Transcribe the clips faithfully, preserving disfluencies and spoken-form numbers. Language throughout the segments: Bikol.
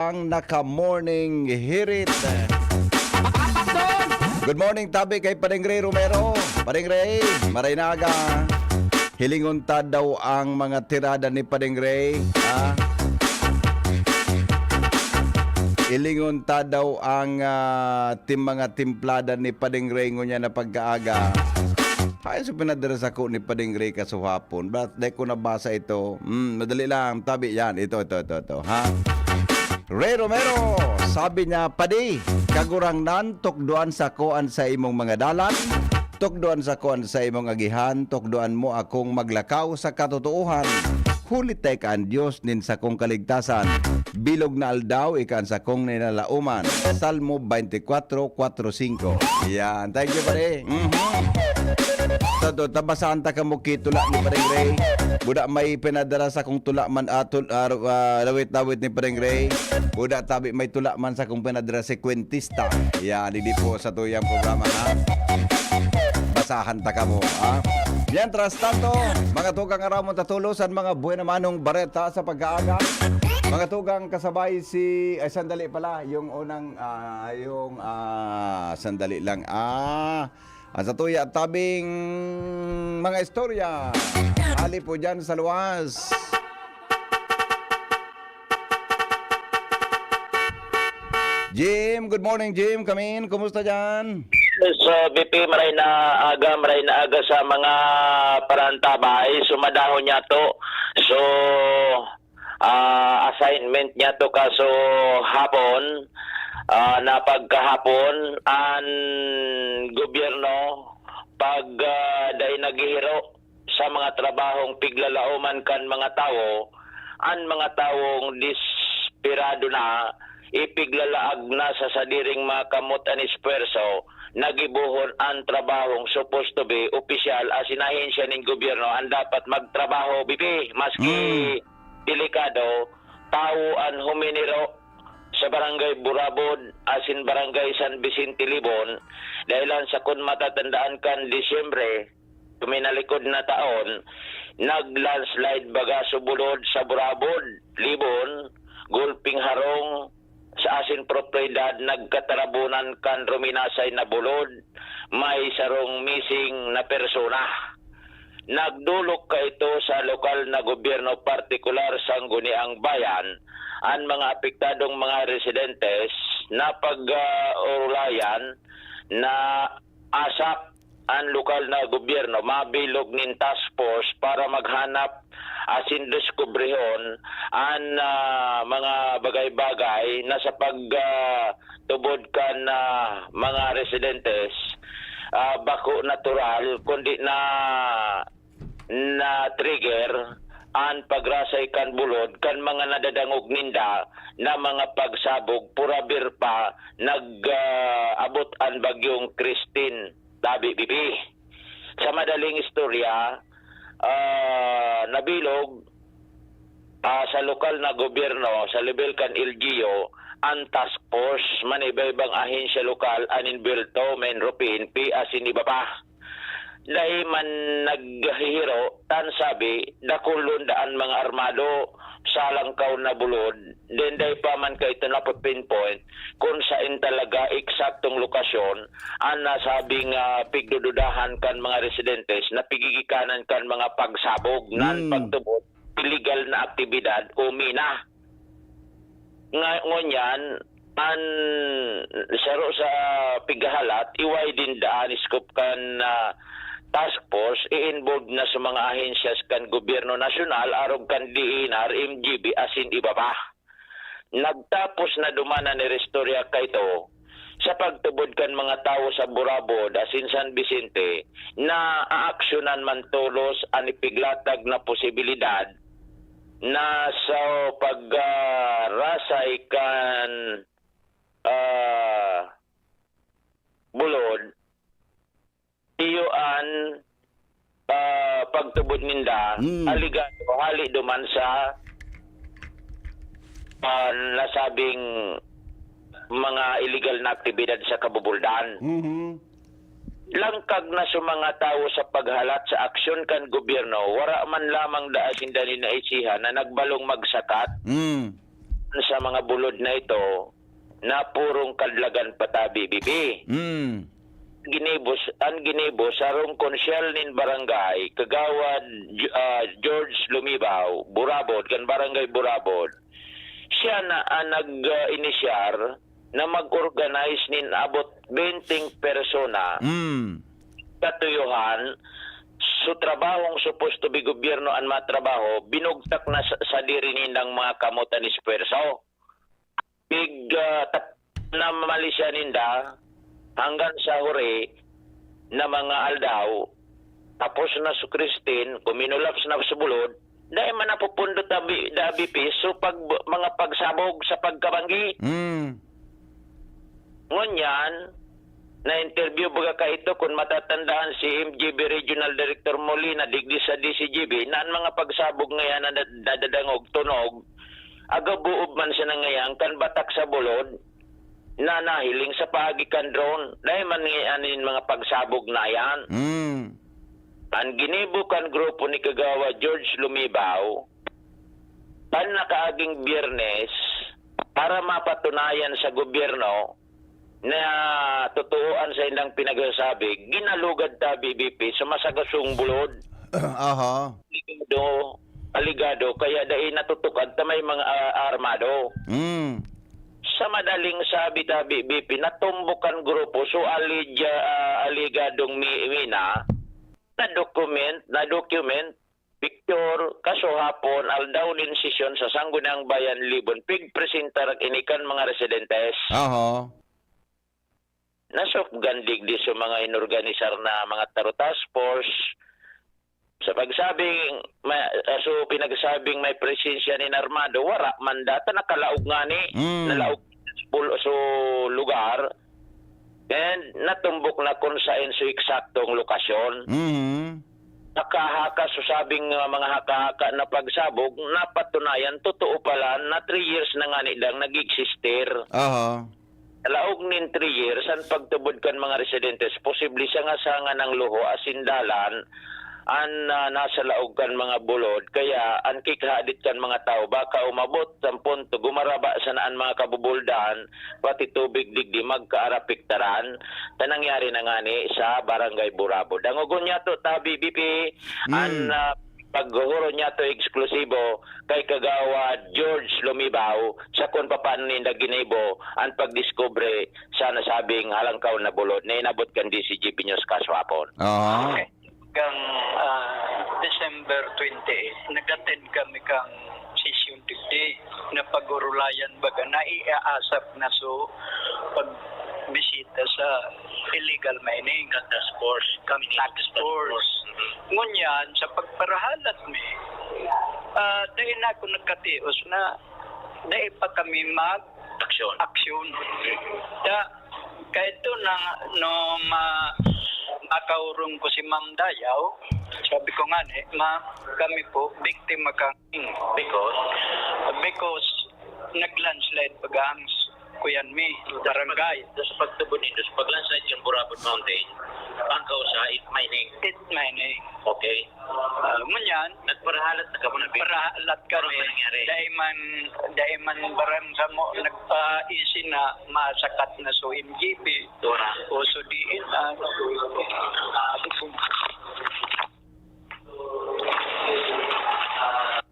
ang naka-morning hirit. Good morning, tabi kay Padeng Ray Romero. Padeng Ray, maray na aga. Hilingon ta daw ang mga tirada ni Padeng Ray, ha? Hilingon ta daw ang, ah, tim-, mga timplada ni Padeng Ray ngunyan na pagkaaga. Haen sa pinadara sako ni Padeng Ray kasuhapon. But dai ko nabasa ito. Hmm, madali lang. Tabi yan. Ito, ito, ito, ito. Ha? Ray Romero, sabi niya, "Padi, Kagurangnan, tukdoan sako an sa imong mga dalan, tukdoan sako an sa imong agihan, tukdoan mo akong maglakaw sa katotoohan. Huli ta ika an Dios nin sakong kaligtasan. Bilog na aldaw, ika an sakong ninalaoman." Salmo twenty-four, four, five. Yan. Thank you, pare. Mhm. Sa to, tabasahan ta kamo ki tula ni Pareng Ray. Buda may pinadara sa kong tula man, ah, tul-, ah, ah, lawit-lawit ni Pareng Ray. Buda tabi may tula man sa kong pinadara si Kwentista. Yan, hindi po sa tuyang programa, ha? Basahan ta kamo, ha? Mientras tanto, mga tugang aramon tatulos ang mga buena manong bareta sa pagkaaga. Mga tugang kasabay si, ay, sandali pala, yung unang, ah, yung, ah, sandali lang, ah, ang sa tuya tabing mga istorya. Ali po dyan sa luwas. Jim, good morning, Jim. Come in. Kumusta dyan? Yes, uh, B P, maray na aga, maray na aga sa mga parantabay. Sumadahon niya to. So, ah, assignment niya to kaso hapon, ah, na pagkahapon, an gobyerno, pag, ah, dai naghihiro sa mga trabahong piglalaoman kan mga tawo, an mga tawong desperado na, ipiglalaag na sa sadiring mga kamot an espuwerso, nagibohon an trabahong supposed to be opisyal asin ahensya nin gobyerno an dapat magtrabaho, B P, maski Mm. delikado, tawo an huminiro sa Barangay Burabod asin Barangay San Vicente, Libon, dahelan sa kun matatandaan kan Disyembre, tuminalikod na taon, nag-landslide baga subulod sa Burabod, Libon, Gulping Harong, sa asin propriedad nagkatarabunan kan ruminasay na bulod, may sarong missing na persona. Nagdolok kaito sa lokal na gobyerno, partikular Sangguniang Bayan. An mga apektadong mga residentes na pag-orulayan na asak an lokal na gobyerno mabilog nin task force para maghanap asin deskubrihon an, ah, mga bagay-bagay na sa pag, ah, tubod kan, ah, mga residentes, ah, bako natural, kundi na, na-trigger an pagrasay kan bulod kan mga nadadangog ninda na mga pagsabog, purabir pa nag, ah, abot an Bagyong Christine, tabi, B P. Sa madaling istorya, ah, nabilog, ah, sa lokal na gobyerno, sa level kan L G U, an task force, manibaybang ahensya lokal, an Envuelto, Menro, P N P, asin iba pa. Dai man naghihiro, tan sabi, dakulon daan mga armado, sa langkaw na bulod, then dai pa man kaito napi-pinpoint kun saen talaga eksaktong lokasyon an nasabing, ah, pigdududahan kan mga residentes na pigigikanan kan mga pagsabog nan Hmm. pagtubod illegal na aktibidad o mina. Nga, ngunyan, an saro sa pighahalat, iway din daan scope kan, ah, task force, i-involve na sa mga ahensyas kan gobyerno nasyonal, arog kan D E N R, M G B, asin iba pa. Nagtapos na duman an iristorya kaito sa pagtubod kan mga tawo sa Burabod asin San Vicente na aaksyonan man tolos an ipiglatag na posibilidad na sa pagrasay kan, ah, bulod, iyo an, ah, pagtubod ninda, Hmm. alegado, hali duman sa, ah, nasabing mga illegal na aktibidad sa kabubuldan. Mhm. Langkag na sa mga tawo sa paghalat sa aksyon kan gobyerno, wara man lamang daa sinda nin naisihan na nagbalong magsakat. Mm. sa mga bulod na ito na purong kadlagan pa tabi, B P. Mm. Ginibo, ang ginibo, sarong konsyal nin barangay, Kagawad G- ah, George Lumibaw, Burabod, kan barangay Burabod. Siya na ang nag-inisyar na mag-organize nin abot benteng persona Mm. katuyuhan, su trabahong supposed to be gobyerno an matrabaho, binugtak na sa, sadiri nindang mga kamot an espuwerso. Pig, ah, tap- na malisya ninda hanggang sa huri na mga aldaw, tapos na su Christine, kuminulaps na su bulod, dai man napupundot da bi da B P su pag mga pagsabog sa pagkabanggi. Mm. Ngunyan, na-interview baga kaito, kun matatandaan, si M G B Regional Director Molina digdi sa D C G B, na an mga pagsabog ngayan na nad- nadadangog, tunog, agabuob man sana ngayan kan batak sa bulod na nahiling sa paagi kan drone. Dai man ngayan nin mga pagsabog na yan. Mm. An ginibo kan grupo ni Kagawad George Lumibaw, kan nakaaging Biyernes, para mapatunayan sa gobyerno na totoo an saindang pinagsasabi, ginalugad ta B B P sa masagasong bulod. Aha. Aligado, aligado, kaya dai natutukad ta may mga, ah, armado. Mm. Sa madaling sabi ta B B P, natumbok kan grupo, so alleged, ah, alegadong mi mina, na-document, na-document, picture, kasuhapon, aldaw nin sesyon sa Sangguniang Bayan, Libon, pigpresentar ini kan mga residentes. Aha. Nasupgan digdi sa mga inorganisar na mga taro task force. Sa pagsabing, ma- ah, so pinagsabing may presensya nin armado, wara man data, nakalaog ngani, Mm. nalaog pul- so lugar, and natumbok na kung saan so eksaktong lokasyon. Mhm. Haka-haka, so sabing, ah, mga haka-haka na pagsabog, napatunayan, totoo pala na three years na ngani dang nag-existir. Aha. Sa laog nin three years, an pagtubod kan mga residentes, posible sanga-sanga nang luho asin dalan an, ah, nasa laog kan mga bulod, kaya an kikhadit kan mga tawo baka umabot sa punto gumaraba sana an mga kabubuldan, pati tubig digdi magkaarapiktaran, ta nangyari na ngani sa Barangay Burabo. Dangogon niyato ta, B B P, an, Mm. ah, paghuhuron niyato eksklusibo kay Kagawad George Lumibaw sa kun papaano ninda ginibo an pagdiskubre sa nasabing halangkaw na bulod na inabot kan D C G B News kasuhapon. Aha. Kang, ah, December twenty-eight, nag-attend kami kang session digdi na pag-urulayan baga na iaasap na so pagbisita sa illegal mining. Kang task force. Kang task force. Ngunyan, sa pagparahalat mi, ah, dai na ako nagkatios na dai pa kami mag- Aksyon. aksyon. Da, kahit to na, no, ma, makaurong ko si Ma'am Dayaw, sabi ko nga ni, Ma'am, kami po, biktima kang Because? Because nag-landslide baga ang s- kuyan mi, barangay. Sa pagtubod nindo, sa pag-landslide yung Burabod Mountain, ang kausa is mining. It mining. Okay. Ah, ngunyan, Nagparahalat na kamo na parahalat kami. Ano nangyari? Dai man, dai man barang sa mo, nagpaisi na masakat na so M G B. Dora. O so diin, ah,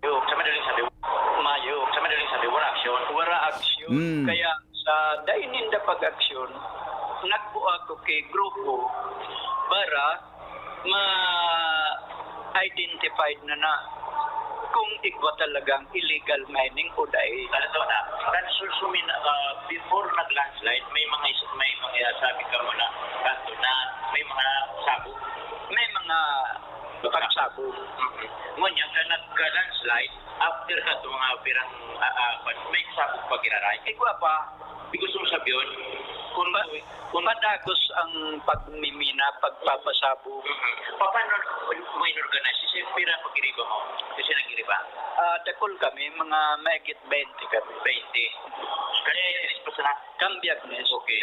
Yo, sa madaling sabi, mayo. Sa madaling sabi, wala aksyon. Wala aksyon. Mm. Kaya sa dai ninda pag-aksyon, nagbuo ako kay grupo para ma-identified na na kung igwa talagang illegal mining o dai. Ano to na? Kan susumin, ah, before nag-landslide, may mga is- may mga sabi ka mo na kanto na may mga sabog. May mga pagsabog. Mhm. Ngunyan, ka nagka-landslide, after ka itong mga pirang, ah, ah, may sabog pa giraray. Igwa pa, Di gusto mo sabihin, kung ba, kung padagos ang pagmimina, pagpapasabog. Mhm. Paano mo in-organize? Kasi pira pag-iriba mo? Kasi nag-iriba? Ah, dakul kami, mga mahigit twenty kami. Twenty. Kaya yung ilis pa sa Kang Biyagnes. Okay.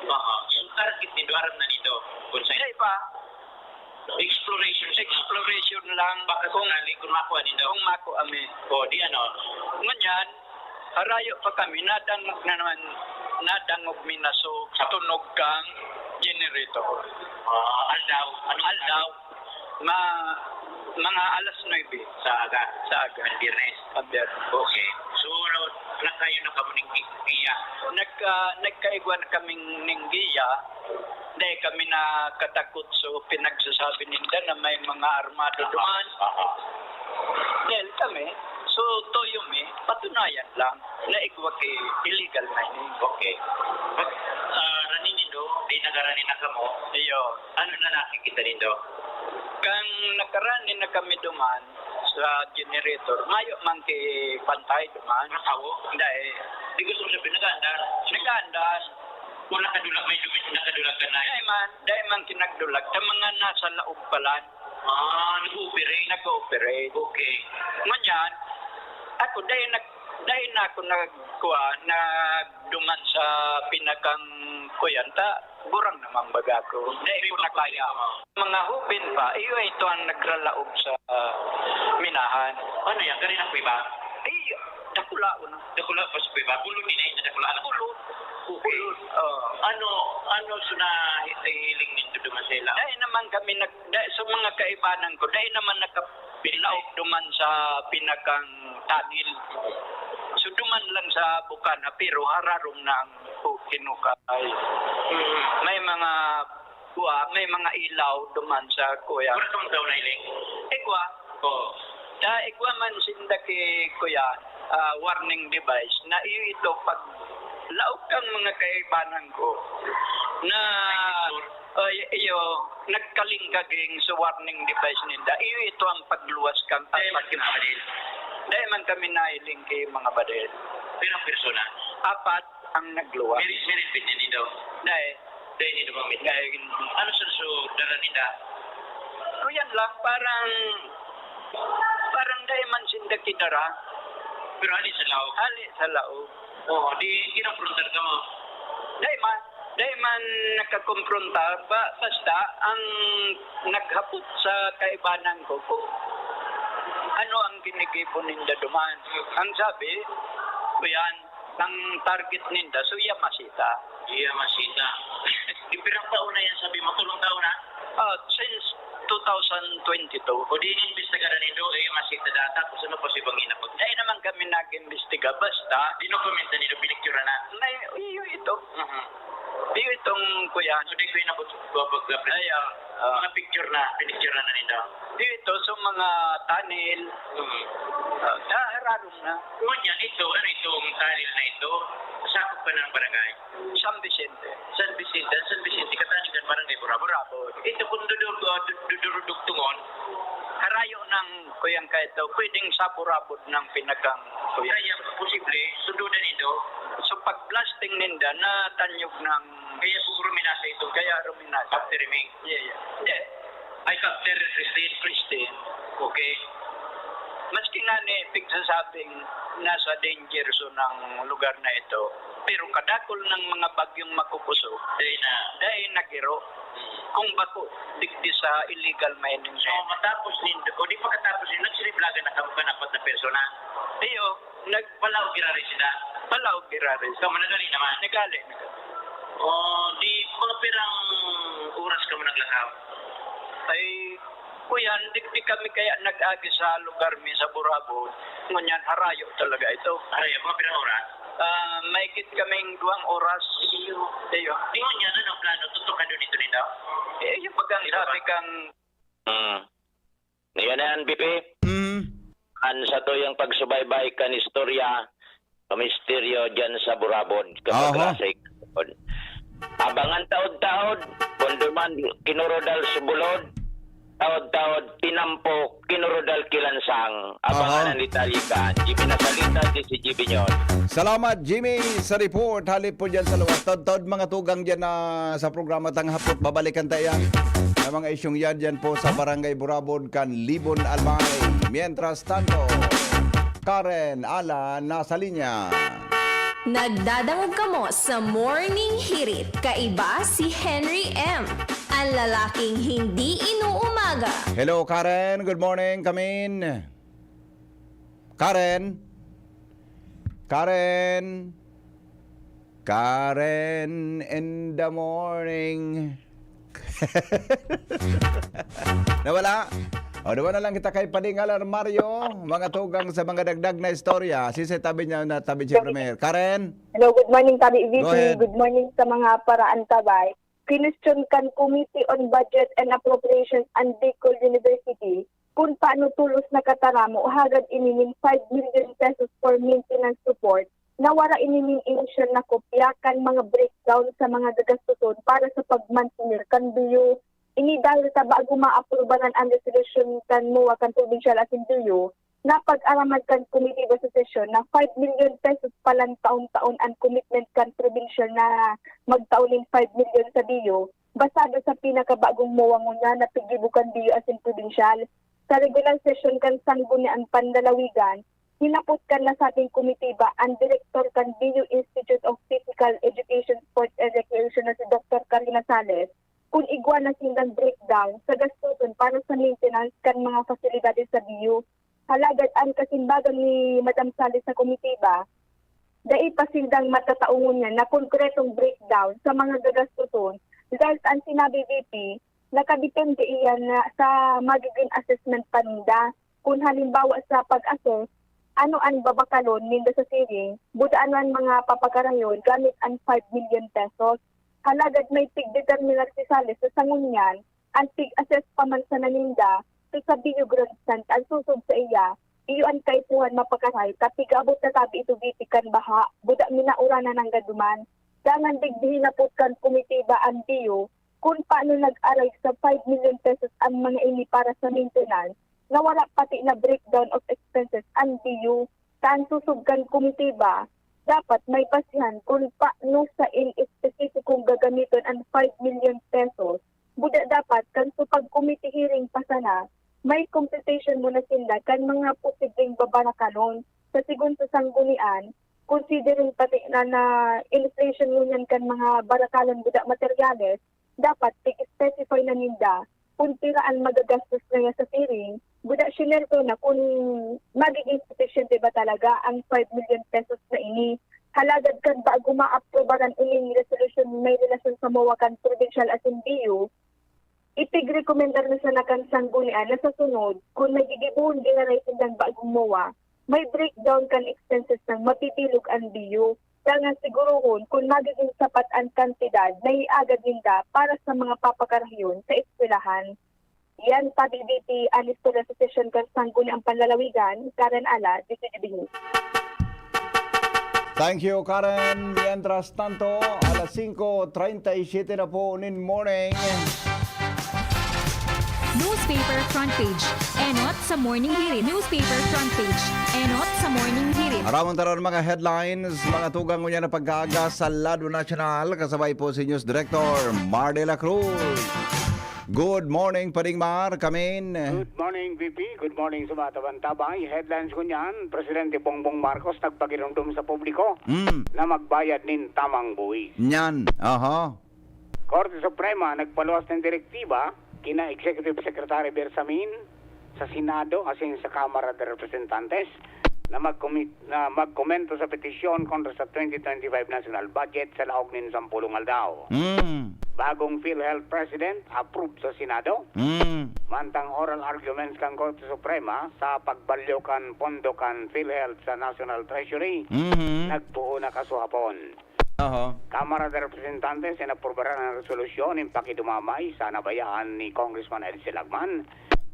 Aha. So, target nindo, aram na nindo kung saan. Dai pa. Exploration. Exploration lang. Baka Kung, sakali kung makuha nindo. Kung mako ami. O, di ano? Ngunyan, Harayo pa kami, nadangog na naman, nadangog mi na so tunog kang generator. Ah, aldaw. Anong aldaw? Ma, mga alas nuebe. Sa aga? Sa aga. Ang Biyernes? Ang Biyernes. Okay. So, nagkayo na kamo ning gi-, giya? Nagka-, nagkaigwa na kaming ning giya. Dai kami nakatakot so pinagsasabi ninda na may mga armado duman. Aha. Dahil kami, so toyo mi, patunayan lang na igwa ki illegal mining. Okay. But, ah, rani nindo, di nagarani na kamo? Iyo. Ano na nakikita nindo? Kan nakarani na kami duman sa generator, mayo man ki pantay duman. Matawo? Dai. Di gusto mo sabihin, nag-aandar? Nag-aandar. Kung nakadulag, may dumi-, nakadulag ka na. Dai man, dai man ki nagdulag. Sa mga nasa laog pa lang. Ah, nag-ooperate? Nag-ooperate. Okay. Ngunyan, ako, dai nag-, dai na ako nagkuha, nagduman sa pinakang kuyan. Ta, gurang naman baga ako. Dai ko na kaya. Mga hubin pa, iyo ito ang nagralaog sa, ah, minahan. Ano yan? Ganina po iba? Iyo, dakula ko na. Dakula pa sa iba? Bulod din eh, na dakula na. Bulod. Okay. Bulod, oo. Ano, ano so nahihiling nindo duman sa ila? Dai naman kami nag-, dai, sa mga kaibanan ko, dai naman nakapilaog duman sa pinakang tunnel. So, duman lang sa bukana, pero hararom na ang hinukay. Mm. May mga kuha, may mga ilaw duman sa kuya. Wala kang daw nailing? Igwa. Oo. Ta igwa man sinda ki kuya, ah, warning device na iyo ito pag laog kang mga kaibanan ko na, ay, iyo, nagkalingkaging sa warning device ninda. Iyo ito ang pagluwas kang Dai man pagkina-, kinabadil. Dai man kami nailing ki mga badil. Pirang persona? Apat ang nagluwas. Merit, merit, pwede nindo? Dai. Dai nindo mamit. Dai. Ano sa, sa dara ninda? Kuyan lang, parang, parang dai man sinda kidara. Pero hali sa laog? Hali sa laog. Oo, di kinomprontar kamo? Dai man, dai man nakakomprontar. Ba, basta, ang naghapot sa kaibanan ko kung ano ang ginigibo ninda duman. Ang sabi, kuyan, ang target ninda, so Yamashita. Yamashita. Di pirang taon na yan, sabi mo? Tulong taon na? Ah, since two thousand twenty-two. O di, inimbestigaran nindo, eh, Yamashita data, kung sino pa si Bangina pag- Dai naman kami nag-imbestiga, basta Dinokumenta nindo, piniktura na? May, iyo ito. Mhm. Iyo itong kuyan. O di ko inabot, babag-, Ay, ah, ah. Mga picture na, piniktura na nindo? Iyo ito, sa mga tunnel. Mhm. Ah, hararom na. Ngunyan, ito, ano itong tunnel na ito? Sakop pa ng barangay? San Vicente. San Vicente. San Vicente, katanig kan Barangay Burabod. Burabod. Ito kung dudu-, uh, du-, dudurudugtungon. Harayo ng kuyang kaito, pwedeng sa Burabod ng pinakang kuya. Kaya, posible, sundudan ito. So, pag blasting ninda, natanyog ng Kaya siguro minasa ito. Kaya ruminasa. After riming. Yeah, yeah. Hindi. Ay, after Christine. Christine. Okay. Maski nga ni pigsasabing nasa danger zone ang lugar na ito, pero kadakol ng mga bagyong makukuso, Dai na. Dai nagiro. Hmm. Kung bako, digdi sa illegal mining. So, matapos nindo, o di pagkatapos nindo, nagsiriblagan na kamo kan apat na persona? Iyo, nag- Palaog giraray sila? Palaog giraray. So, managali naman? Nagali, nagali. O, di, mga pirang oras kamo naglakaw? Ay, kuyan, digdi kami kaya nag-agi sa lugar mi sa Burabod. Ngunyan, harayo talaga ito. Harayo, mga pirang oras? Ah, mahigit kaming duwang oras. Iyo. Iyo. Di ngunyan, ano ang plano? Tutukadon ito ninda? Eh, yung bagang Ito ba? Sabi kang Mm. Yan na yan, B P. Mm. An satuyang pagsubaybay kan istorya, kamisteryo dyan sa Burabod, Aha. Kapag-asay. Abangan taod-taod, kung duman, kinurudal subulod, taod-taod, tinampo, kinurudal kilansang. Abangan Aha. Ang detalye kan. G B na salita, di si G B Nyon. Salamat, Jimmy, sa report. Halip po dyan sa luwas. Taod-taod, mga tugang dyan na sa programa Tang Hapot. Babalikan tayo yan. Ang mga isyong yan dyan po sa Barangay Burabod, kan Libon Albay. Mientras tanto, Karen Alan nasa linya. Nagdadangog kamo sa Morning Hirit. Kaiba si Henry M, ang lalaking hindi inuumaga. Hello, Karen. Good morning. Come in. Karen? Karen. Karen in the morning. Nawala? O, duwa na lang kita kay Pading Alarmario. Mga tugang sa mga dagdag na istorya. Sisi tabi niya na tabi si Premier. Karen? Hello, good morning, Tabi Go V P. ahead. Good morning sa mga paraantabay. Kinwestiyon kan Committee on Budget and Appropriations and Bicol University kung paano tulos nakataramo hagad ini nin five million pesos for maintenance support na wara ini nin inisyal na kopya kan mga breakdown sa mga gagastoson para sa pagmantener kan B U. Ini dahil ta bago maaprubahan an resolusyon kan MOA kan Provincial Assembly, napag-araman kan komitiba sa sesyon na five million pesos palan taon-taon an commitment kan probinsyal na magtao nin five million sa B U, basado sa pinakabagong MOA ngunyan na piggibo kan B U asin probinsyal. Sa regular sesyon kan Sangguniang Panlalawigan, hinapot kan nasabing komitiba an direktor kan B U Institute of Physical Education, Sports and Recreation na si Doktor Karina Sales kung igwa na sindang breakdown sa gastoson para sa maintenance kan mga fasilidades sa B U. Halagad an kasimbagan ni Madam Sales sa komitiba, dai pa sindang matataongon niya na konkretong breakdown sa mga gagastoson, dahil an sinabi V P, nakadepende iyan na sa magiging assessment pa ninda. Kun halimbawa sa pag-assess, ano an babakalon ninda sa siring, buda ano an mga papakarayon gamit an five million pesos. Halagad may tigdeterminar si Sales sa sangunyan, an tig-assess pa man sana ninda, so sa B U grandstand an susog sa iya, iyo an kaipuhan mapakaray, ta pig-abot na tabi ito V P kan baha, buda minauranan nanggad duman. Dangan digdi hinapot kan komitiba an B U kun paano nag-aray sa five million pesos an mga ini para sa maintenance, na wala pati na breakdown of expenses an B U. Sa an susog kan komitiba, dapat may basihan kun paano sa in espesifikong gagamiton an five million pesos. Buda dapat kan sa pag-committee hearing pa sana, may computation muna sinda kan mga posibleng babarakalon. Sa sigon sa sanggunian, considering pati na, na inflation ngunyan kan mga barakalon buda materyales, dapat pig-specify na ninda kun pira an magagastos na niya sa siring, buda sinerto na kun magiging supisyente ba talaga ang five million pesos na ini. Halagad kan bago maaprubaran ining resolusyon may relasyon sa MOA kan provincial asin B U, ipigrekomendar na sana kan sanggunian na sa sunod, kun may gigibohon giraray sindang bagong MOA, may breakdown kan expenses nang mabibilog an B U, dangan sigurohon kun magigin sapat an kantidad na iagad ninda para sa mga papakarahiyon sa eskwelahan. Yan, Tabi V P, an istorya sa sesyon kan Sangguniang Panlalawigan, Karen Ala, D C G B News. Thank you, Karen. Mientras tanto, alas singko treinta y siete na po nin morning. Newspaper front page. Enot sa Morning Hirit. Newspaper front page. Enot sa Morning Hirit. Aramon taron mga headlines, mga tugang ngunyan na pagkaaga sa lado nasyonal. Kasabay po si News Director Mar de la Cruz. Good morning, Pading Mar, kamin. Good morning, V P. Good morning sa mga tabantabay. Headlines ko niyan, Presidente Bongbong Marcos nagpagiromdom sa publiko Mm. na magbayad nin tamang buwis. Nyan, aha. Korte Suprema nagpaluwas nin direktiba kina Executive Secretary Bersamin sa Senado asin sa Kamara de Representantes na magkomi-, na magkomento sa petisyon kontra sa twenty twenty-five national budget sa laog nin sampulong aldaw. Mm. Bagong PhilHealth President, approve sa Senado. Mm. Mantang oral arguments kan Korte Suprema sa pagbalyo kan pondo kan PhilHealth sa National Treasury, Mhm. nagpoon na kasuhapon. Oho. Kamara de Representantes inaprubaran an resolusyon nin pakidumamay sa nabayaan ni Congressman Edsel Lagman.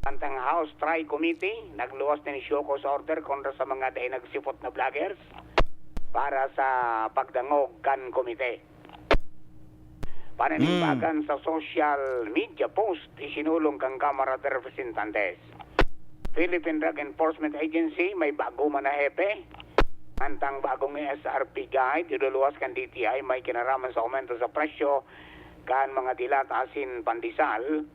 Mantang House Tri Committee nagluwas nin show cause order kontra sa mga dai nagsipot na vloggers para sa pagdangog kan komite. Paninimbagan Mm. sa social media post isinulong kan Kamara de Representantes. Philippine Drug Enforcement Agency may bago man na hepe. Mantang bagong S R P guide iluluwas kan D T I may kinaraman sa aumento sa presyo kan mga dilata asin pandesal,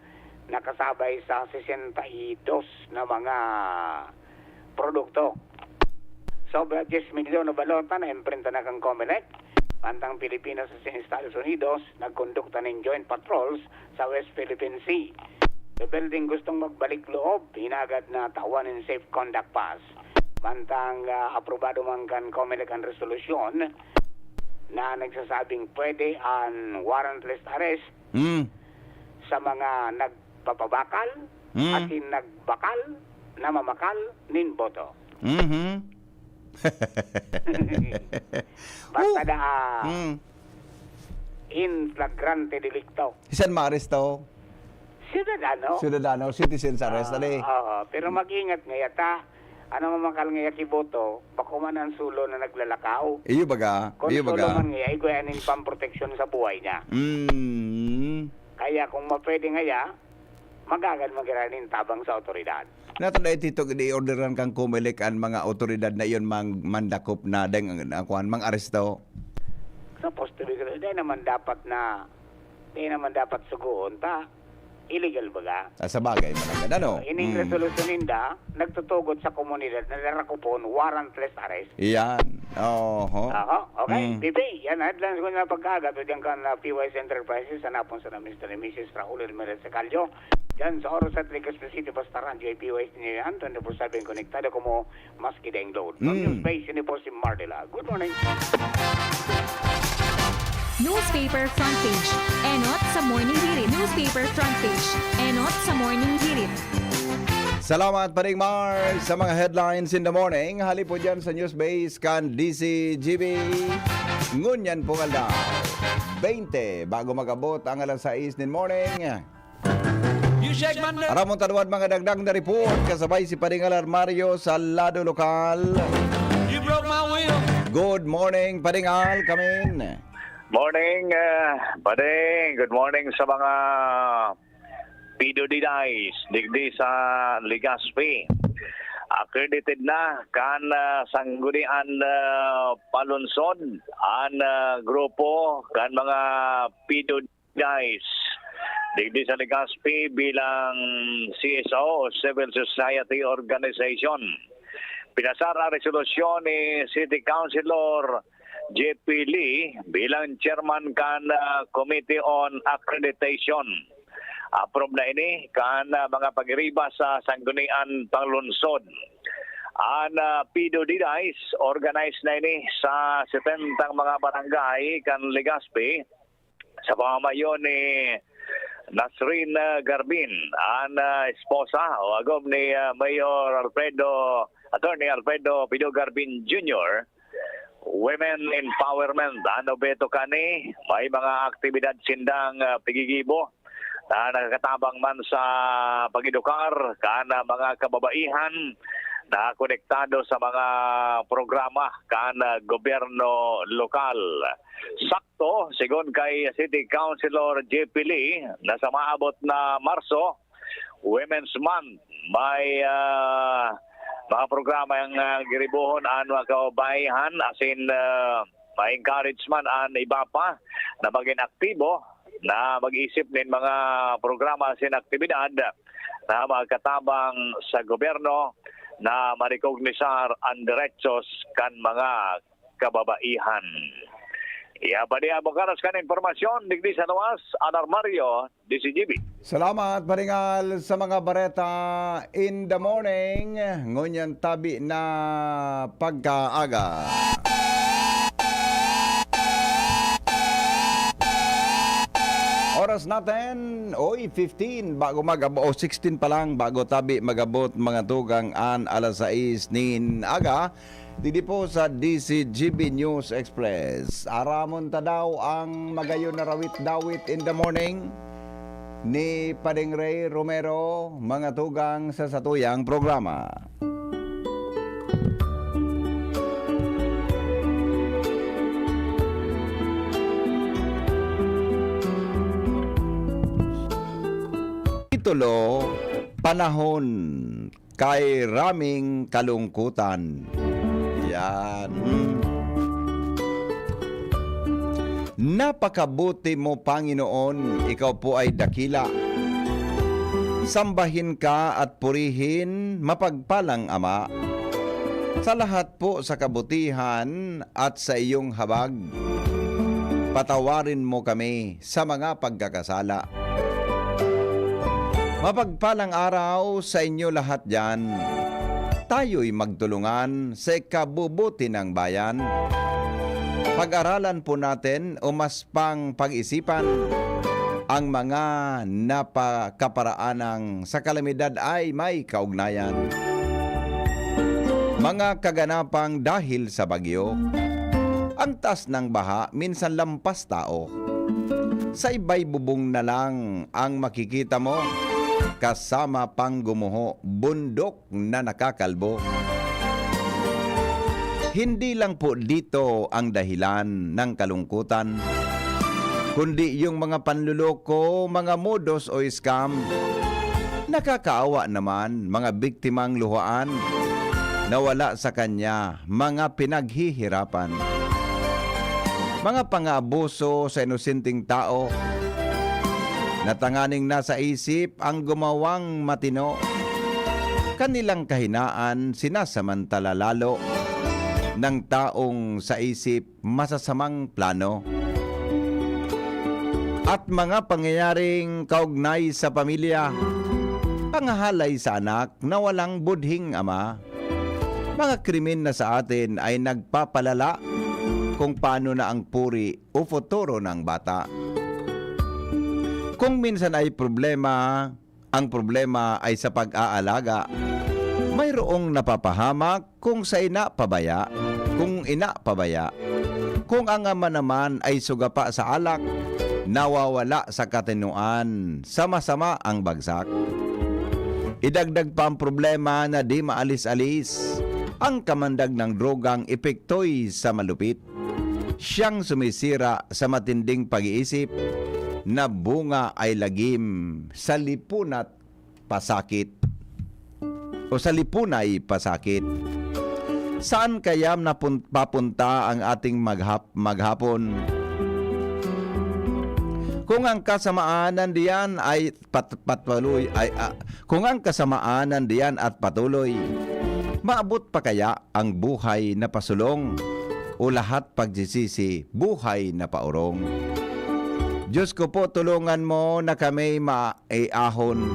nakasabay sa sesenta y dos na mga produkto. Sobra dyes milyon na balota na imprinta na kan Comelec. Mantang Pilipinas asin Estados Unidos nagkondukta nin joint patrols sa West Philippine Sea. Rebelde gustong magbalik loob, hinagad na tawan nin safe conduct pass. Mantang, ah, aprobado man kan Comelec an resolusyon na nagsasabing pwede an warrantless arrest Hmm. sa mga nagpapabakal Hmm. asin nagbakal na mamakal nin boto. Mhm. Basta Oh. da, ah, Hmm. in flagrante delicto. Isan maaresto? Ciudadano. Ciudadano, citizen's arrest, Ah, ali. Oo, pero mag-ingat ngaya ta. Ano mamakal ngaya ki boto, bako man an sulo na naglalakaw. Iyo baga, Kung iyo sulo baga. man ngaya, igwa yan in pamproteksyon sa buhay niya. Mm. Kaya kung mapwede ngaya, magagan magiranin tabang sa otoridad. Nato na ititog, di-orderan kang Comelec an mga otoridad na iyon mang-, mandakop na deng, ang kuwan, mang-aresto. Supposed to be, dahil naman dapat na, dahil naman dapat sugoon ta. Illegal baga. Ah, sa bagay, managad, ano? Ining Mm. resolusyon ninda, nagtutugot sa komunidad na darakupon, warrantless arrest. Iyan. Oho. Aha, okay. Mm. P P, yan, headlines ko na pagkaaga. Ito dyan ka na P Y S Enterprises, hanapon sa na Mister and Missus Raul Ramirez Sacalyo. Dyan sa Oro sa Legazpi City, basta radyo ay P Y S ninyo yan. Twenty-four seven konektado ko mo, maski daing load. From Mm. News Base, ini po si Mardela. Good morning. Newspaper front page. Enot sa Morning Hirit. Newspaper front page. Enot sa Morning Hirit. Salamat, Paring Mar, sa mga headlines in the morning. Hali po dyan sa News Base kan D C G B. Ngunyan pong aldaw, twenty, bago mag-abot ang alas sais nin morning. You shake my nerve. Aramon ta duman mga dagdag na report, kasabay si Paring Al Armario sa lado lokal. You broke my will. Good morning, Paring Al, kamin. Morning, ah, Pading. Good morning sa mga P W Ds digdi sa Legazpi. Accredited na kan, ah, Sanggunian, ah, Panlungsod an, ah, grupo kan mga P W Ds digdi sa Legazpi bilang C S O o Civil Society Organization. Pinasar ang resolusyon ni City Councilor J P Lee bilang chairman kan, ah, Committee on Accreditation. Approve na ini kan, ah, mga pag-iriba sa Sanggunian Panglungsod. An, ah, P W Ds, organize na ini sa setentang mga barangay kan Legazpi, sa pamamayo ni Nasrin, ah, Garbin, an, ah, esposa o agom ni, ah, Mayor Alfredo, Attorney Alfredo Pido Garbin Junior. Women empowerment, ano beto kani? May mga aktibidad sindang, ah, pigigibo na nakakatabang man sa pag-edukar kan, ah, mga kababaihan na konektado sa mga programa kan, ah, gobyerno lokal. Sakto, sigon kay City Councilor J P Lee, na sa maabot na Marso, Women's Month, may, ah, mga programa ang, ah, giribohon an mga kababaihan, asin, ah, ma-encourage man an iba pa na magin aktibo, na mag-isip nin mga programa asin aktibidad na magkatabang sa gobyerno na marekognisar an derechos kan mga kababaihan. Iya pa di ang bukaras kan impormasyon, digdi sa luwas, Al Armario, D C G B. Salamat, Paring Al, sa mga bareta in the morning. Ngunyan tabi na pagkaaga. Oras natin, oy, fifteen, bago mag-, o, sixteen pa lang, bago tabi mag-abot, mga tugang, an alas sais nin aga. Digdi po sa D C G B News Express. Aramon ta daw ang magayon na rawit-dawit in the morning ni Pading Ray Romero, mga tugang sa satuyang programa. Titulo, Panahon kay raming kalungkutan. Yan. Hmm. Napakabuti mo, Panginoon, ikaw po ay dakila. Sambahin ka at purihin, mapagpalang Ama. Sa lahat po sa kabutihan at sa iyong habag, patawarin mo kami sa mga pagkakasala. Mapagpalang araw sa inyo lahat diyan. Tayo'y magtulungan sa ikabubuti ng bayan. Pag-aralan po natin o mas pang pag-isipan ang mga napakaparaanang sa kalamidad ay may kaugnayan. Mga kaganapang dahil sa bagyo. Ang taas ng baha, minsan lampas tao. Sa iba'y bubong na lang ang makikita mo, kasama pang gumuho, bundok na nakakalbo. Hindi lang po dito ang dahilan ng kalungkutan, kundi yung mga panluloko, mga modus o scam. Nakakaawa naman, mga biktimang luhaan na wala sa kanya, mga pinaghihirapan. Mga pang-aabuso sa inosenteng tao na tanganing nasa isip ang gumawang matino. Kanilang kahinaan sinasamantala lalo ng taong sa isip masasamang plano. At mga pangyayaring kaugnay sa pamilya, pangahalay sa anak na walang budhing ama, mga krimen na sa atin ay nagpapalala kung paano na ang puri o futuro ng bata. Kung minsan ay problema, ang problema ay sa pag-aalaga. Mayroong napapahamak kung sa ina pabaya, kung ina pabaya. Kung ang ama naman ay sugapa sa alak, nawawala sa katinuan, sama-sama ang bagsak. Idagdag pa ang problema na di maalis-alis ang kamandag ng drogang epektoy sa malupit. Siyang sumisira sa matinding pag-iisip na bunga ay lagim sa lipunat pasakit o sa lipunay pasakit. Saan kaya napun-, papunta ang ating maghap-, maghapon? Kung ang kasamaan nandiyan ay pat-, patuloy, ay, ah, kung ang kasamaan nandiyan at patuloy, maabot pa kaya ang buhay na pasulong o lahat pagsisisi, buhay na paorong? Diyos ko po, tulungan mo na kami ma-, e ahon.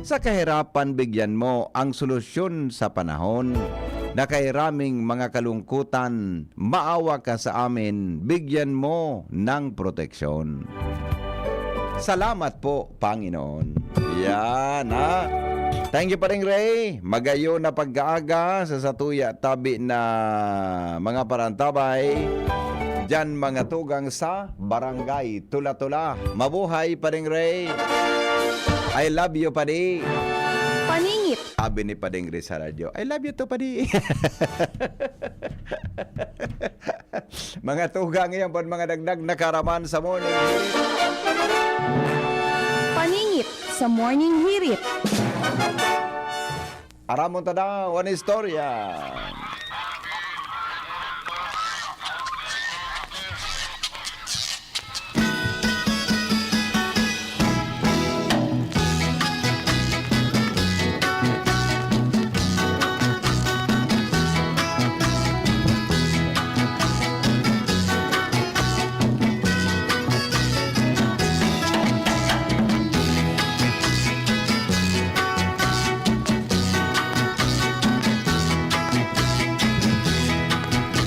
Sa kahirapan, bigyan mo ang solusyon sa panahon na kairaming mga kalungkutan. Maawa ka sa amin, bigyan mo ng proteksyon. Salamat po, Panginoon. Yan, ha? Thank you, Paring Ray. Magayon na pagkaaga sa satuya tabi na mga parantabay. Diyan mga tugang sa Barangay Tula-Tula. Mabuhay, Pading Ray. I love you, Padi. Paningit. Sabi ni Pading Ray sa radyo, "I love you too, Padi." Mga tugang, iyan po ang mga dagdag na kaaraman sa morning. Paningit sa Morning Hirit. Aramon ta daw an istorya.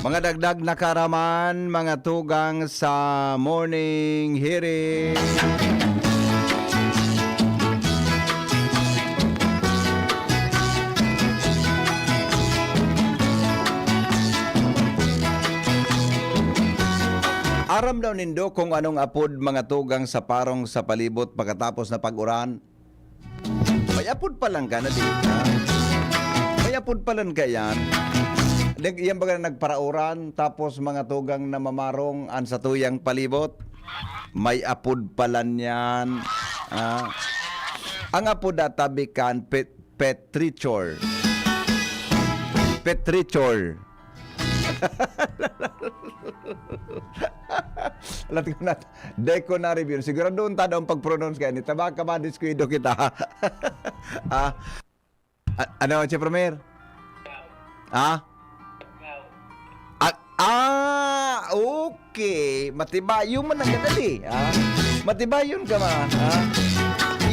Mga dagdag na kaaraman, mga tugang sa Morning Hirit. Aram daw nindo kung anong apod mga tugang sa parong sa palibot pagkatapos na pag-uran? May apod pa lang ka na di, ha? May apod pa lang ka yan. Nag-, yan baga na nagparauran, tapos mga tugang na mamarong an satuyang palibot. May apod pa lang yan, ha? Ang apod na tabi kan pet-, petrichor. Petrichor. Alat ko na, dai ko na-review. Siguradoon ta daw ang pag-pronounce kaya ni Tabaka ba, diskuido kita. Ah, a-, ano, Che Premier? Ah? Ah, ah, okay. Matibayon man ang kadali, ah. Matibayon ka man, ah.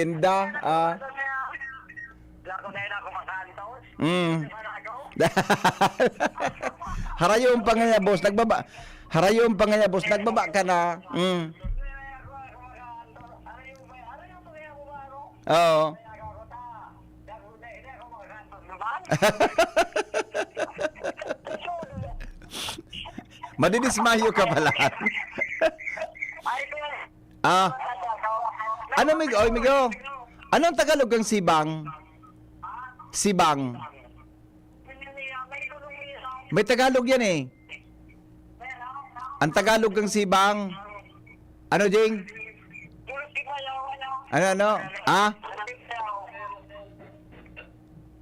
Inda, ah. Ako na yun ako makantos. Mm. Harayon pa nga, boss. Nagbaba-, harayon pa nga, boss. Nagbaba ka na. Mm. Oo. Madidismayo ka pala. Ah. Ano, Migo? Oy, Migo. Anong Tagalog ng sibang? Sibang. May Tagalog yan eh. Ang Tagalog ng sibang. Ano, Jing? Ano, ano? Ah?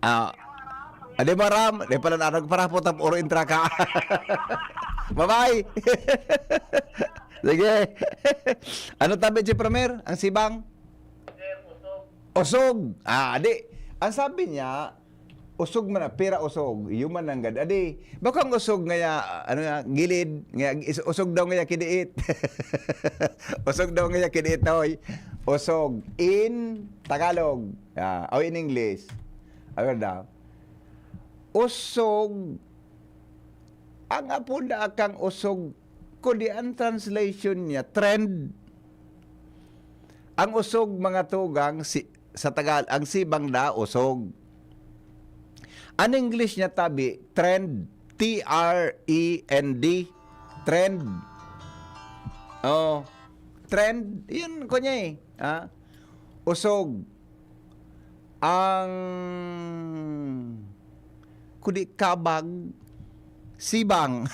Ah. Adi mo, Ram? Di pala na nagparapot ang puro intra ka. Bye-bye. Sige. Ano tabi si Pramer? Ang sibang? Usog. Ah, di. Ang sabi niya, usog man na, pira usog. Iyo man nanggad. Adi, bako ang usog ngaya, ano nga, gilid, ngaya, is-, usog daw ngaya kidiit. Usog daw ngaya kidiit, hoy. Usog in Tagalog. Ah, o in English. Aware daw. Usog. Ang apod na akang usog, kundi ang translation niya, trend. Ang usog, mga tugang, si, sa Tagal-, ang sibang da, usog. Ang English niya, tabi, trend. T R E N D. Trend. Oh, trend. Yun ko niya eh. Ha? Usog. Ang kudi kabag, sibang.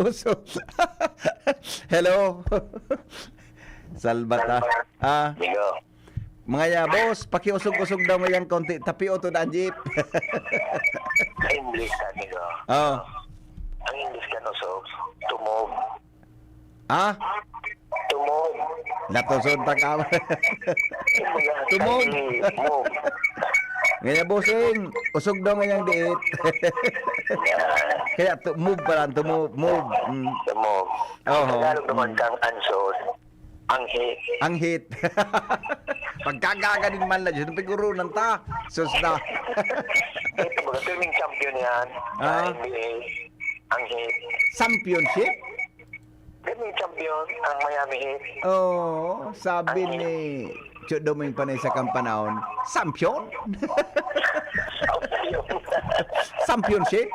Usog. Hello. Salbata. Ah, Migo. Mga ya, boss, pakiusog-usog daw mo yan konti. Tapi o to na ang jeep. English, sabi ko. Oh. Ang English kan usog, to move. Ah? To move. Natusod ta ka. To move. Move. Ngaya, bossing, usog daw ngayang diit. Kaya to move pala, to move, move. Mm. To move. Oho. Ang Tagalog naman Mm. kang ansod, ang hit. Ang hit. Pagkagaga din man na, Diyos, pigurunan ta. Sus na. Ito, baga, swimming champion yan. Ah. Sa N B A. Ang hit. Championship? Ganun champion ang Miami Heat. Oo, sabi Ang ni Chut Doming Panay sa kampanahon, "Sampiyon?" Champion. Championship?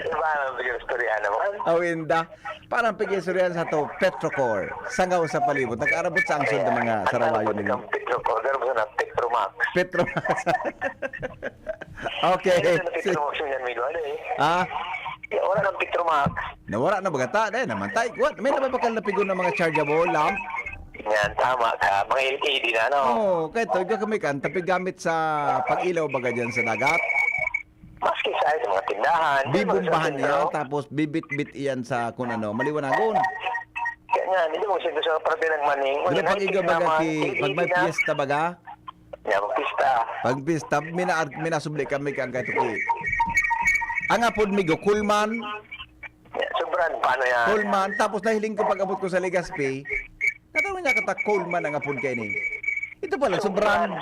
Iba ang istorya naman. Awinda. Parang pag-istoryahan sa to, Petrocor. Sangaw sa palibot. Nag-aarabot sa angsod ng mga Sarawayo ninyo. Ang Petrocor, pero sa na, Petromax. Petromax. Okay. Ano na Petromax yun yan, Migo? Ano eh? Ah? Ya, wala nang Petromax. Nawara na baga ta, dahil naman tayo. What? May nababakal na pigon ng mga chargeable lamp? Yan, tama ka. Mga L E D na, no? Oo, kaya to, ikaw kami kan, tapi gamit sa pag-ilaw baga dyan sa dagat. Maski sa, sa mga tindahan, sa mga Bibombahan sentro. Niya, tapos bibit-bit iyan sa kung ano, maliwanagon. Kaya nga, hindi mo sentro sa parte ng maning. Pero pag ikaw baga, naman, ki-, pag may L E D na. Piyesta baga, Yan, magpista. Pag pista, mina-, minasubli kami kang kay Tuki. Ang apod mi go, Coleman. Yan, sobran, paano yan? Coleman, tapos nahiling ko pag abot ko sa Legazpi, katawin niya kata Coleman ang apod kay ni. Ito pala, sobran.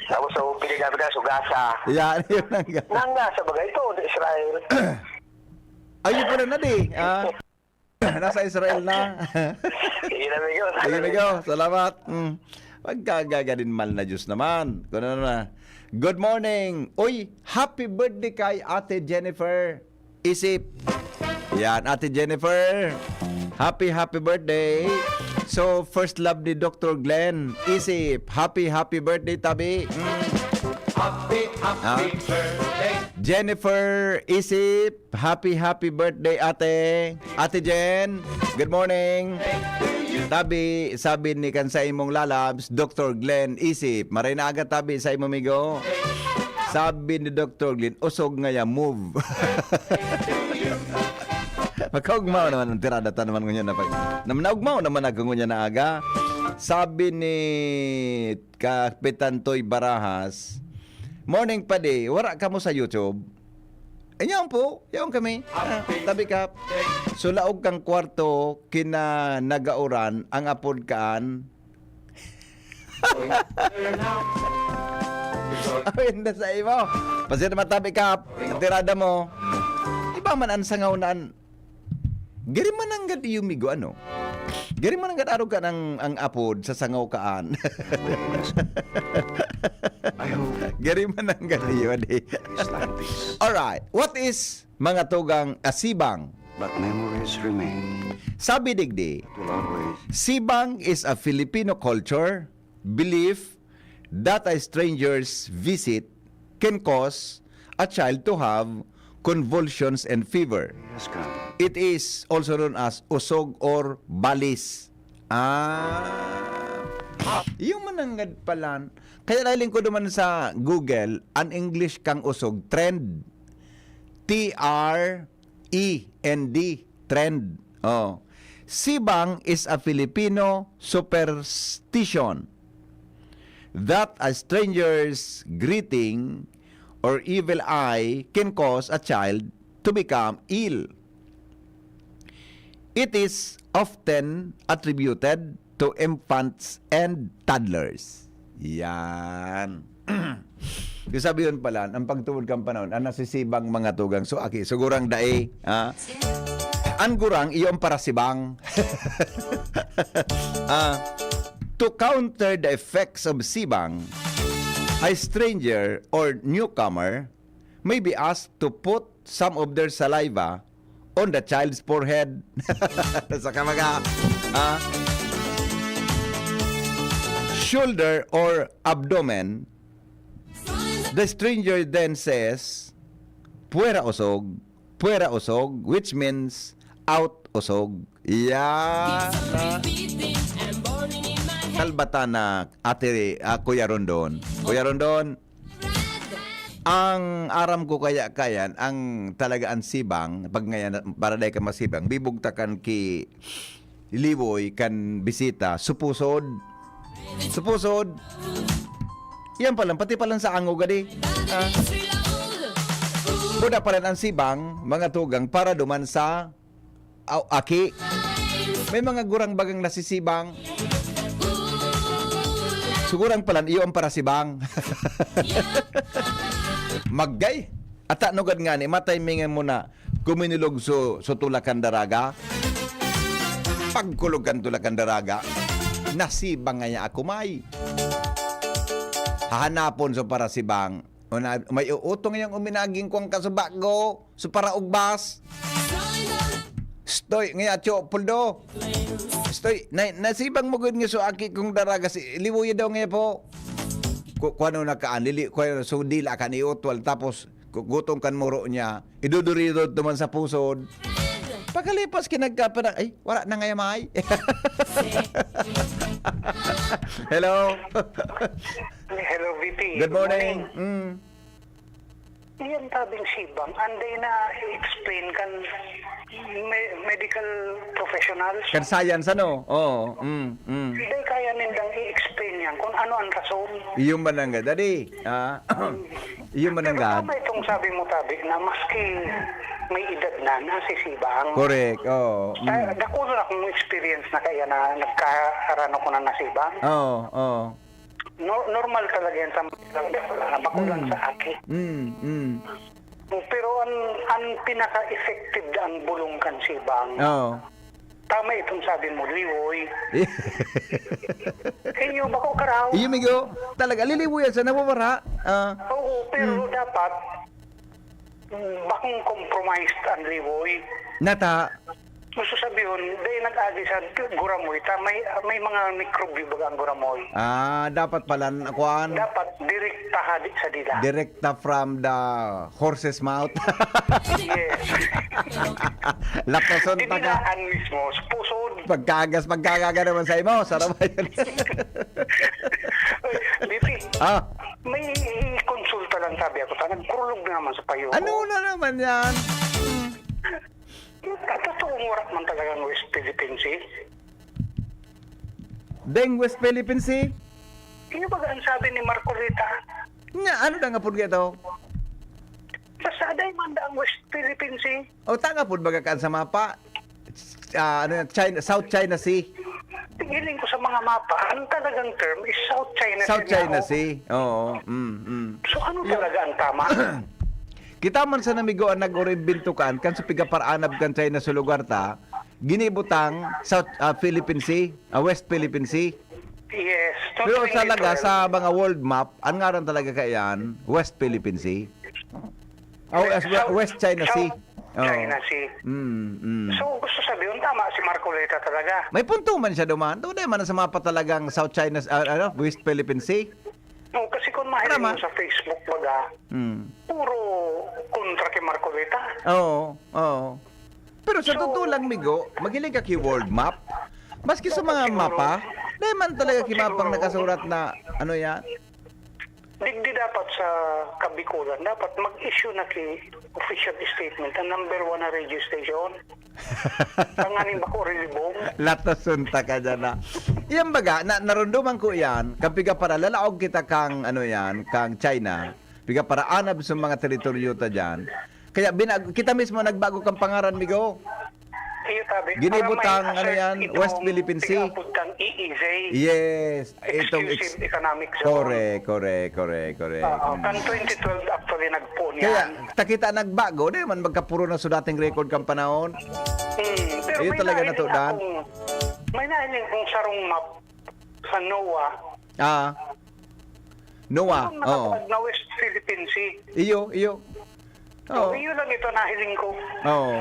Tapos sa Upi, gabi na, Sugasa. Yan, yun ang ga- Nangasa, bagay ito, sa Israel. Ayun pala na di. Ah. Nasa Israel na. Sige na, amigo. Sige, amigo. Salamat. Mm. Pagkagaga din, mal na Diyos naman. Kung ano na. Good morning. Uy, happy birthday kay Ate Jennifer Isip. Yan, Ate Jennifer. Happy, happy birthday. So, first love ni Doctor Glenn Isip. Happy, happy birthday, tabi. Mm. Happy, happy Ah. birthday. Jennifer Isip. Happy, happy birthday, ate. Ate Jen, good morning. Tabi, sabi ni kan sa imong lalabs, Doctor Glenn Isip. Maray na aga tabi sa imo, migo. Sabi ni Doctor Glenn, "Usog nga ya, move." Makaugmaw naman ang tirada ta naman ngunyan na pag-, nam-, naugmaw naman ako ngunyan na aga. Sabi ni Kapitan Toy Barajas, "Morning, padi. Wara kamo sa YouTube?" Inyaon po, yaon kami. Ah, tabi ka. So, laog kang kwarto, kinanagaoran, ang apod kaan. Awin na sa imo. Pasir matabi ka, ang tirada mo. Iba man ang sangaw na an-, gari mananggad iyo, migo, ano? Gari mananggad arog ka ng, ang apod sa sangaw kaan. I hope Gari mananggad iyo, di. It's like this. Alright. What is, mga tugang, a sibang? But memories remain. Sabi digdi, Will always. Sibang is a Filipino culture, belief, that a stranger's visit can cause a child to have convulsions and fever. Yes, come. It is also known as usog or balis. Ah, yung mananggad palan. Kaya nahiling ko naman sa Google, an English kang usog, trend. T R E N D, trend. Oh. Sibang is a Filipino superstition that a stranger's greeting or evil eye can cause a child to become ill. It is often attributed to infants and toddlers. Yan. Yung sabi yun pala, ang pagtubod kang panahon, ang nasisibang mga tugang. So, aki, sigurang dai, ha? Ang gurang, iyo ang parasibang. Ah, to counter the effects of sibang, a stranger or newcomer may be asked to put some of their saliva on the child's forehead. Sa kamaga, ah, shoulder or abdomen. The stranger then says, "Puwera usog, puwera usog," which means, "Out usog." Yan. Talbatan na Ate, ah, Kuya Rondon. Kuya Rondon, ang aram ko kaya kayan, ang talaga ang sibang, pag ngayon, para dai ka masibang, bibugtakan ki Liwoy kan bisita, supusod. Supusod. Yan pa lang, pati pa lang sa angog, adi. Ah. Buda pa lang ang sibang, mga tugang, para duman sa aw, aki. May mga gurang bagang nasisibang. Sugurang palan, iyo ang parasibang. Maggay. Ata nugad ngani, matimingan mo na kuminulog so, so tulakan daraga. Pagkulog kan tulakan daraga, nasibang ngaya ako, may. Hahanapon so parasibang. Una, may uutong yang uminaging kong kasubago, so paraugbas. Stoy, ngaya, cho, puldo. Stoy, na, nasibang mo gud nga so aki kong daraga si Liwoy daw ngaya po. Ku-, kuwano na kaan, lili-, kuwano, so dila kan iutwal, tapos ku-, gutong kan muro niya, idudurirod naman sa pusod. Pagkalipas, kinagkaparang, "Ay, wala na ngaya, may." Hello? Hello, V P. Good morning. Mm. Iyan tabing sibang, anday na i-explain kan me-, medical professionals. Kan science, ano? Oo. Mm, mm. Anday kaya nindang i-explain yan kung ano ang rason. Iyo man ang gad, adi. Ah, iyo man ang Pero gad. Tama itong sabi mo, tabi, na maski may edad na, nasisibang. Correct, oo. Mm. Sa, dakul na akong experience na kaya na nagkaroon ako na nasibang. Oo, oo. No-, normal talaga yan sa mga na bako lang Mm. sa aki. Mm, mm. Pero ang, ang pinaka-effective na ang bulong kan sibang. Oo. Tama itong sabi mo, Liwoy. Inyo, bako karaw. Iyo, migo. Talaga, liliwoy yan sa nawawara. Ah. Oo, pero Mm. dapat, mm, bakong compromised ang Liwoy. Nata. Gusto sabihon, dahil nag-agi sa guramoy, ta, may, may mga mikrobyo baga ang guramoy. Ah, dapat pala, n-, kuwan? Dapat direkta hadi sa dila. Direkta from the horse's mouth. Yes. Lapason pa ka. Dinilaan mismo, sa pusod. Pagkagas, pagkagaga naman sa imo, sarap ba yun? Oy, Bibi, Ah, may konsulta lang sabi ako, ta, nagkurulog na naman sa payo ko. Ano na naman yan? Totoo, wala man talagang West Philippine Sea. Deng West Philippine Sea? Ano ba ang sabi ni Marcoleta? Nya, ano na nga pud to? Basta Dai man da ang West Philippine Sea. O, tanga po baga kaan sa mapa? Ah, ano yan? China, South China Sea. Tigilin ko sa mga mapa, ang talagang term is South China South Sea. China Ako. Sea. Oo. Mm, mm. So ano talaga ang tama? Kita man sa namigo ang nag-orimbento kan, kan sa pigaparanab kan China sa lugar ta, ginibutang South ah, Philippine Sea, ah, West Philippine Sea. Yes. Pero talaga twenty twelve. Sa mga world map, ang ngaran talaga kaiyan, West Philippine Sea. Oh, as well, South- West China Sea. South Oh. China Sea. Mm, mm. So gusto sabihin, tama si Marcoleta talaga. May punto man siya duman. Tunay man sa mapa talagang South China, ah, ano, West Philippine Sea. No, kasi kung mahiling Tama. Mo sa Facebook baga, Mm. Puro kontra kay Marcoleta. Oo, oo. Pero sa So- totoo lang, Migo, maghiling ka ki world map. Maski sa mga Siguro. Mapa, dahil man talaga Siguro. Kimapang nakasurat na, ano yan? Digdi dapat sa Kabikulan, dapat mag-issue na ki official statement ang number one na radio station. Tanganing bako rilibong. Latasunta ka dyan na. Yan baga, na, narunduman ko yan, kapiga para lalaog kita kang, ano yan, kang China. Piga para anab sa mga teritoryo ta dyan. Kaya binag, kita mismo nagbago kang pangaran, Migo. Iyo tabi. Ginibutang, Para may ano yan, assert West itong Philippine Sea. Tig-apod kang E E Z. Yes. Itong Exclusive ex- Economic Zone. Correct, correct, correct, correct. Oo, Mm. kan twenty twelve actually nagpoon Kaya, yan. takita nagbago, di man magkapuro na sa dating record kang panahon. Hmm, pero Ayun may talaga nahiling natudan. Akong, may nahiling kong sarong map sa NOAA. Ah. NOAA, Ang oo. Nakatagad na West Philippine Sea. Iyo, iyo. So, Oo. iyo lang ito nahiling ko. Oo.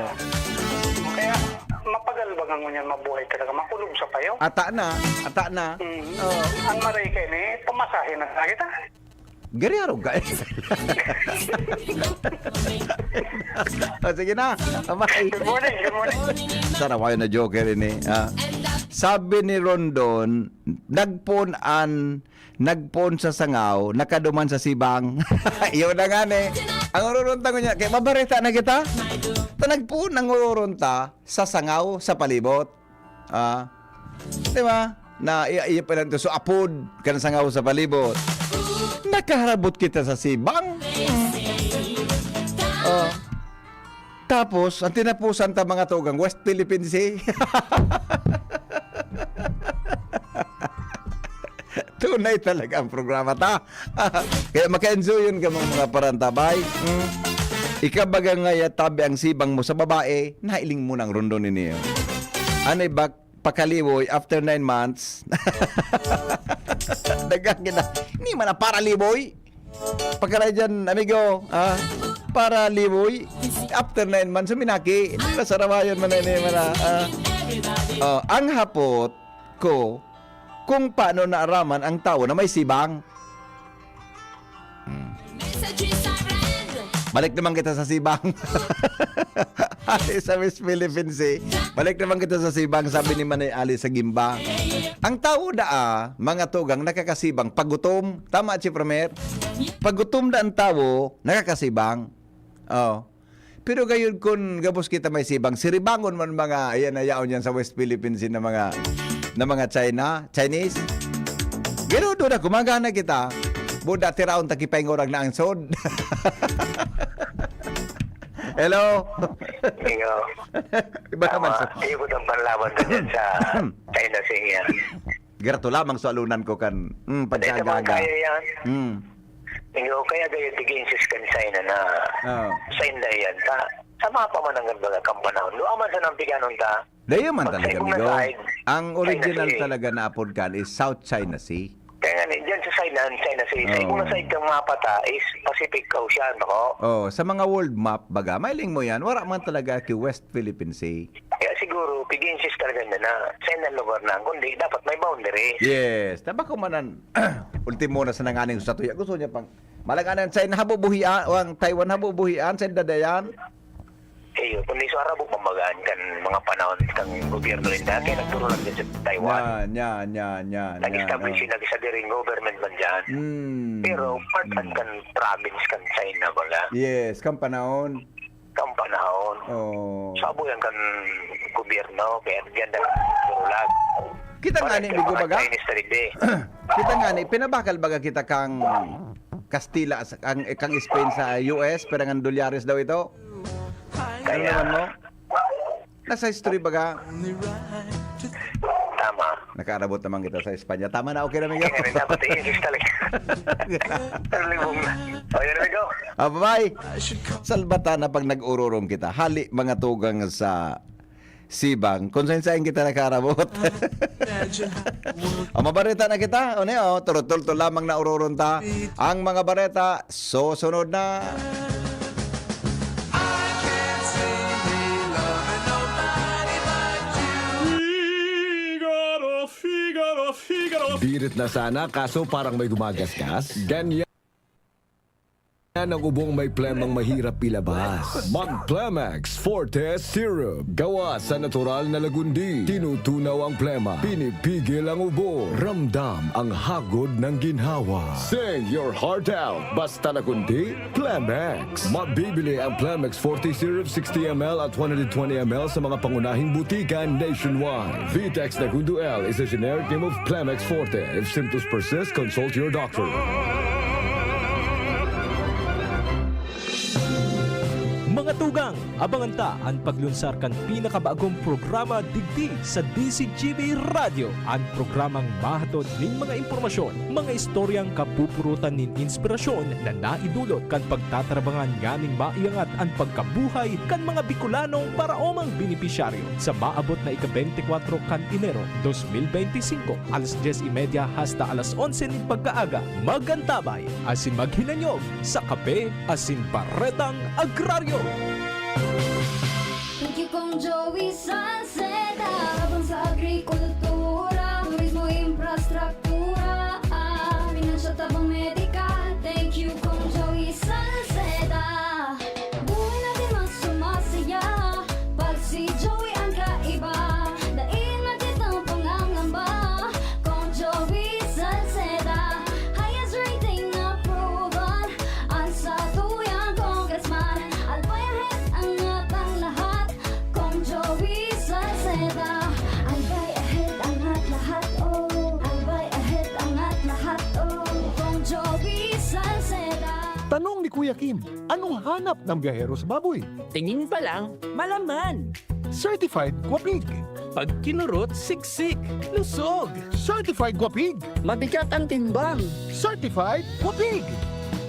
Kaya mapagal ba nga ngunyan mabuhay talaga? Makulog sa payo? Ata na, ata na. Hmm. Oo. Ang maray kayo ni, pamasahe na talaga kita. Gari arog ka. O, sige na. Bye. Good morning, good morning. Sarawayo na joker ini. Ah. Sabi ni Rondon, nagpoon an nagpoon sa sangaw, nakaduman sa sibang. Iyo na nga ni. Ang ururon ta ngunyan, kaya mabareta na kita. Ta nagpoon ang ururon ta sa sangaw sa palibot. Ah. Di ba? Na i- iyo pa lang to. So, apod ka na sangaw sa palibot. Nakaharabot kita sa sibang. Oh. Tapos, ang tinapusan ta mga tugang, West Philippine Sea. Tunay talaga ang programa ta. Kaya maka-enjoy yun ka mga, mga parantabay. Hmm? Ikabaga nga ya tabi ang sibang mo sa babae, nailing mo ng Rondon ini. Ano ba pakaliwoy after nine months? Dagang kita. Hindi man na para liboy. Pagkalay dyan, amigo, ah, para liboy. After nine months, suminaki. Hindi na sarawayan man na, hindi man na, ah. Oh, ang hapot ko, kung paano naaraman ang tawo na may sibang. Hmm. Balik naman kita sa sibang. Ali sa West Philippine Sea. Balik naman kita sa sibang, sabi ni Manay Ali sa Gimba. Ang tawo daa, mga tugang, nakakasibang pagutom. Tama, Chief Romer? Pagutom na ang tawo, nakakasibang. Oh. Pero gayud kun gabos kita may sibang, siribangon man mga, ayan, ayaon yan sa West Philippine Sea na mga, na mga China, Chinese. Pero doon na, gumagana kita. Buda, tiraon, takipaingorag na ang sod. Hello? Iyo. Iba naman sa... Iyo ko ang panlaban ko dyan sa China Sea. Garato lamang sa alunan ko kan... Mm, Hindi naman pagkagaga. Kaya yan. Mm. Iyo, kaya gaya tiginsis kan China na Oh. China yan. Ta, sa mga pamanangan mga kampanahon. Doon man sa nampiganon ta, Dayo man talaga, Pag-, amigo. side, Ang original China Sea. Talaga na apod kan is South China Sea. Kaya nga, dyan sa side na, China Sea, sa Oo. Ibong na side kang mapa ta is Pacific Ocean, ako. Oh, sa mga world map, baga, mailing mo yan, wala man talaga ki West Philippine Sea. Kaya siguro, piginsis talaga niya na China lugar na, kundi dapat may boundary. Yes. Taba ko man ang ultimo na sa nanganing sa tuya. Gusto niya pang malaganan sa China habubuhian, o ang Taiwan habubuhian, sa dadayan. Iyo, kundi sa Arabo, pamagaan kan mga panahon kan gobyerno rin dati, nagturo lang din sa Taiwan. Yan, yan, yan, yan. Nag-establish yan, yung nag-isa diring government man dyan. Mm. Pero part Mm. kan province kan China, baga. Yes, kang panahon. Kan panahon. Oh. Sabo yan kan gobyerno, kaya dyan na nagturo lang. Kita nga ni, Migo, baga? Chinese talaga eh. Kita nga ni, pinabakal baga kita kang Kastila, sa, kang, kang Spain sa U S, pero ang dolyares daw ito. Ano naman mo? Nasa history baga. Tama. Nakaarabot naman kita sa Espanya. Tama na, okay na, amigo. Kaya rin dapat iisis talaga. Pero libong na. O, yun, amigo. Ah, bye-bye. Salbata na pag nag-ururong kita. Hali, mga tugang sa Sibang. Kung saan-saan kita nakaarabot. O, mabareta na kita. O, ne, o, turutulto lamang na ururong ta. Ang mga bareta, susunod na. Figaro, Figaro, Figaro. Birit na sana, kaso parang may gumagasgas. Ganyan ang ubong may plemang mahirap ilabas. Mag Plemex Forte Syrup. Gawa sa natural na lagundi. Tinutunaw ang plema. Pinipigil ang ubo. Ramdam ang hagod ng ginhawa. Sing your heart out. Basta lagundi, Plemex. Mabibili ang Plemex Forte Syrup sixty M L at one hundred twenty M L sa mga pangunahing butika nationwide. Vitex Nagundo L is a generic name of Plemex Forte. If symptoms persist, consult your doctor. Mga tugang, abangan ta an paglunsar kan pinakabagong programa digdi sa D C G B Radyo, an programang mahatod nin mga impormasyon, mga istoryang kapupurutan nin inspirasyon na naidulot kan pagtatarabangan nganing maiangat an pagkabuhay kan mga Bicolanong paraomang benepisyaryo sa maabot na ika-beintikwatro kan Enero dos mil beintisinko, alas dyes y media hasta alas onse nin pagkaaga. Mag-antabay asin maghinanyog sa Kape asin Baretang Agraryo. Thank you, Kong Joey Salceda. Tabang sa agrikultura, turismo, infrastruktura, ah, pinansyal, tabang medikal. Thank you, Kong Joey Salceda. Buhay natin mas sumasaya pag si Joey ang kaiba. Dai na kitang pangangamba, Kong Joey Salceda. Highest rating na proven, ang satuyang congressman. Albay ahead, angat ang lahat, Kong Joey Salceda. Albay ahead, angat lahat, oh. Albay ahead, angat lahat, oh. Kong Joey Salceda. Tanong ni Kuya Kim, anong hanap ng biyahero sa baboy? Tingin pa lang, malaman. Certified Guapig. Pag kinurot, siksik, lusog. Certified Guapig. Mabigat ang timbang. Certified Guapig.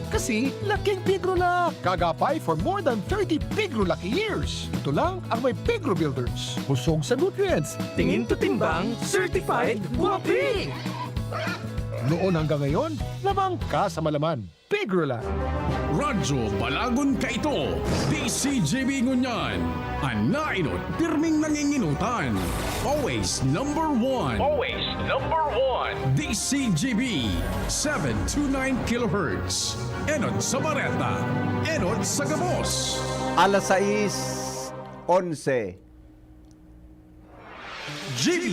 Kasi laking Pigrolak. Kagapay for more than thirty Pigrolak years. Ito lang ang may Pigro Builders. Busog sa nutrients. Tingin to timbang, certified, guapi. Noon hanggang ngayon, lamang ka sa malaman. Pigrolak. Radyo Balagon kaito, D C G B ngunyan. An nainot, pirming nanginginutan. Always number one. Always number one. D C G B, seven two nine kilohertz. Enot sa bareta, enot sa gabos. Alas sais onse. G B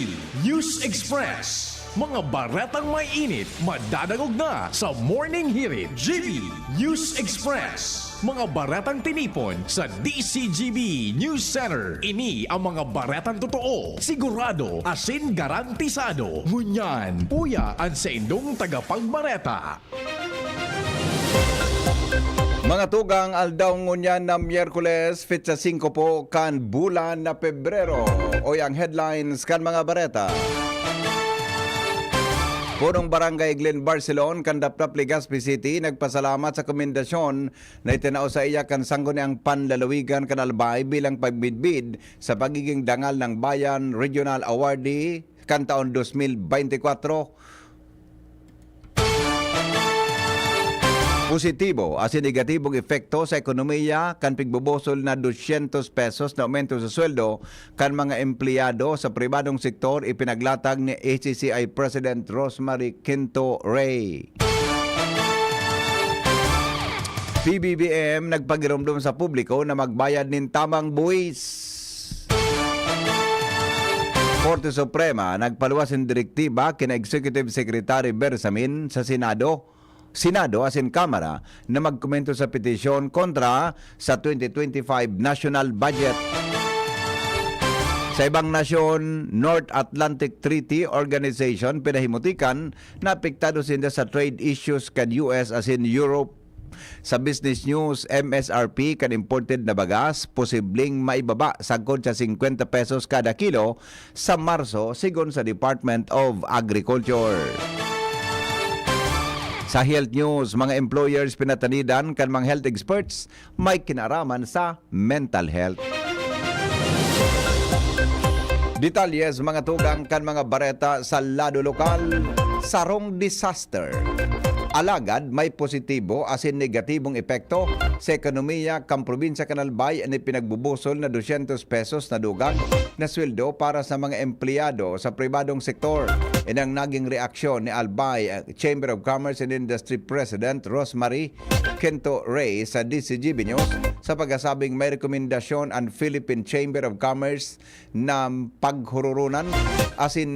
News Express. Mga baretang may init, madadangog na sa Morning Hirit. G B News Express. Mga baretang tinipon sa D C G B News Center. Ini ang mga baretang totoo, sigurado, asin garantisado. Ngunyan, uya an saindong tagapagbareta. Mga tugang, aldaw ngunyan na Miyerkules, petsa singko po kan bulan na Pebrero. Oy ang headlines kan mga bareta. Punong Barangay Glenn Barcelon kan Dapdap, Legazpi City nagpasalamat sa komendasyon na itinao sa iya kan Sangguniang Panlalawigan kan Albay bilang pagmidbid sa pagiging Dangal ng Bayan Regional Awardee kan taon dos mil beintikwatro. Positibo asin negatibong epekto sa ekonomiya kan pigbubusol na dosyentos pesos na aumento sa sweldo kan mga empleyado sa pribadong sektor, ipinaglatag ni H C C I President Rosemary Quinto Rey. P B B M nagpagiromdom sa publiko na magbayad nin tamang buwis. Korte Suprema nagpaluwas nin direktiba kina Executive Secretary Bersamin sa Senado, Senado asin Kamara na magkomento sa petisyon kontra sa twenty twenty-five national budget. Sa ibang nasyon, North Atlantic Treaty Organization, pinahimutikan na apektado sinda sa trade issues kan U S asin Europe. Sa Business News, M S R P kan imported na bagas posibleng maibaba sagkod sa singkwenta pesos kada kilo sa Marso, sigon sa Department of Agriculture. Sa health news, mga employers pinatanidan kan mga health experts may kinaraman sa mental health. Detalye sa mga tugang kan mga bareta sa lado lokal, sarong disaster. Alagad may positibo asin negatibong epekto sa ekonomiya kan probinsya kan Albay an ipinagbubusol na dosyentos pesos na dugang na sweldo para sa mga empleyado sa pribadong sektor. Inang naging reaksyon ni Albay, eh, Chamber of Commerce and Industry President Rosemary Quinto Rey sa D C G B News sa pagkasabing may rekomendasyon an Philippine Chamber of Commerce na paghururunan asin,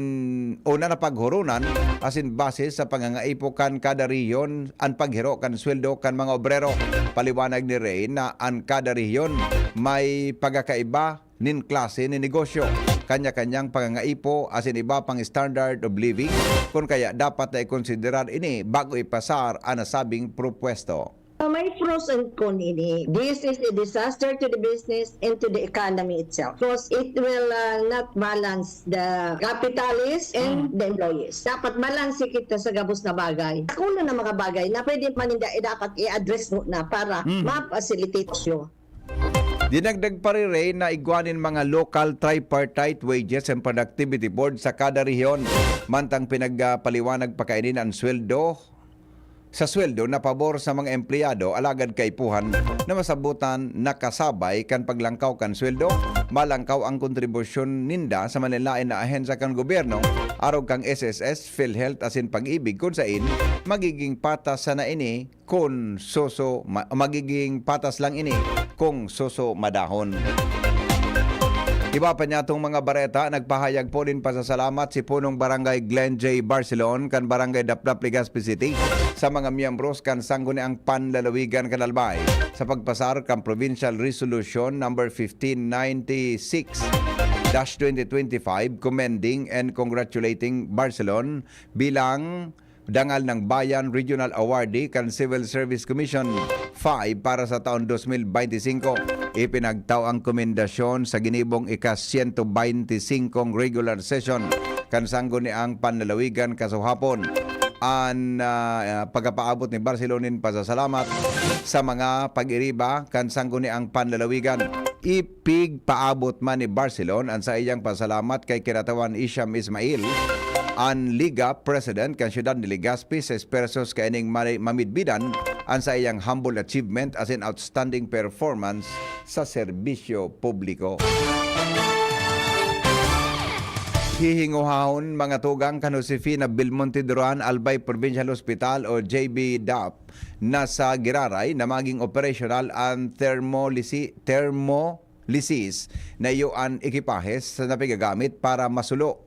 o na napaghurunan asin base sa pangangaipo kan kada rehiyon an paghiro kan sweldo kan mga obrero. Paliwanag ni Rey na an kada rehiyon may pagkakaiba nin klase nin negosyo, kanya-kanyang pangangaipo asin iba pang standard of living, kun kaya dapat na ikonsiderar ini bago ipasar an nasabing propuesto. So, may pros and con ini. This is a disaster to the business and to the economy itself because it will uh, not balance the capitalist and the employees. Dapat balanse kita sa gabos na bagay. Kuno na mga bagay na pwede man hindi eh, dapat i-address mo na para ma-facilitate siya. Dinagdag pa ri Rey na igwa nin mga local tripartite wages and productivity board sa kada rehiyon. Mantang pinagpaliwanag pa kaini na an sweldo sa sweldo na pabor sa mga empleyado alagad kaipuhan na masabutan nakasabay kan paglangkaw kan sweldo, malangkaw ang kontribusyon ninda sa manlaen na ahensya kan gobyerno, arog kan S S S, PhilHealth asin Pag-ibig, kun sain magiging patas sana ini kun susu ma- magiging patas lang ini kung susu madahon. Iba pa niyatong mga bareta, nagpahayag po nin pasasalamat si Punong Barangay Glenn J Barcelon kan Barangay Daplap, Legazpi City sa mga miyembros kan Sangguniang Panlalawigan kan Albay sa pagpasar kan Provincial Resolution number fifteen ninety-six dash twenty twenty-five, commending and congratulating Barcelon bilang Dangal ng Bayan Regional Awardee kan Civil Service Commission five para sa taon dos mil beinti singko. Ipinagtao ang komendasyon sa ginibong ika-siyento beinti singkong regular session kan Sangguniang Panlalawigan kasuhapon. An ah, pagkapaabot ni Barcelon nin pasasalamat sa mga pag-iriba kan Sangguniang Panlalawigan. Ipigpaabot man ni Barcelon an saiyang pasalamat kay Kinatawan Isham Ismail, an Liga President kan Siyudad ni Legazpi, sais pesos kaining mari- mamidbidan an saiyang humble achievement as in outstanding performance sa serbisyo publiko. Hihinguhahon mga tugang kan Josefina Belmonte Duran Albay Provincial Hospital o J B DAP na sa Giraray na maging operasyonal an thermolisi- thermolysis na iyo an ekipahes na pigagamit para masulo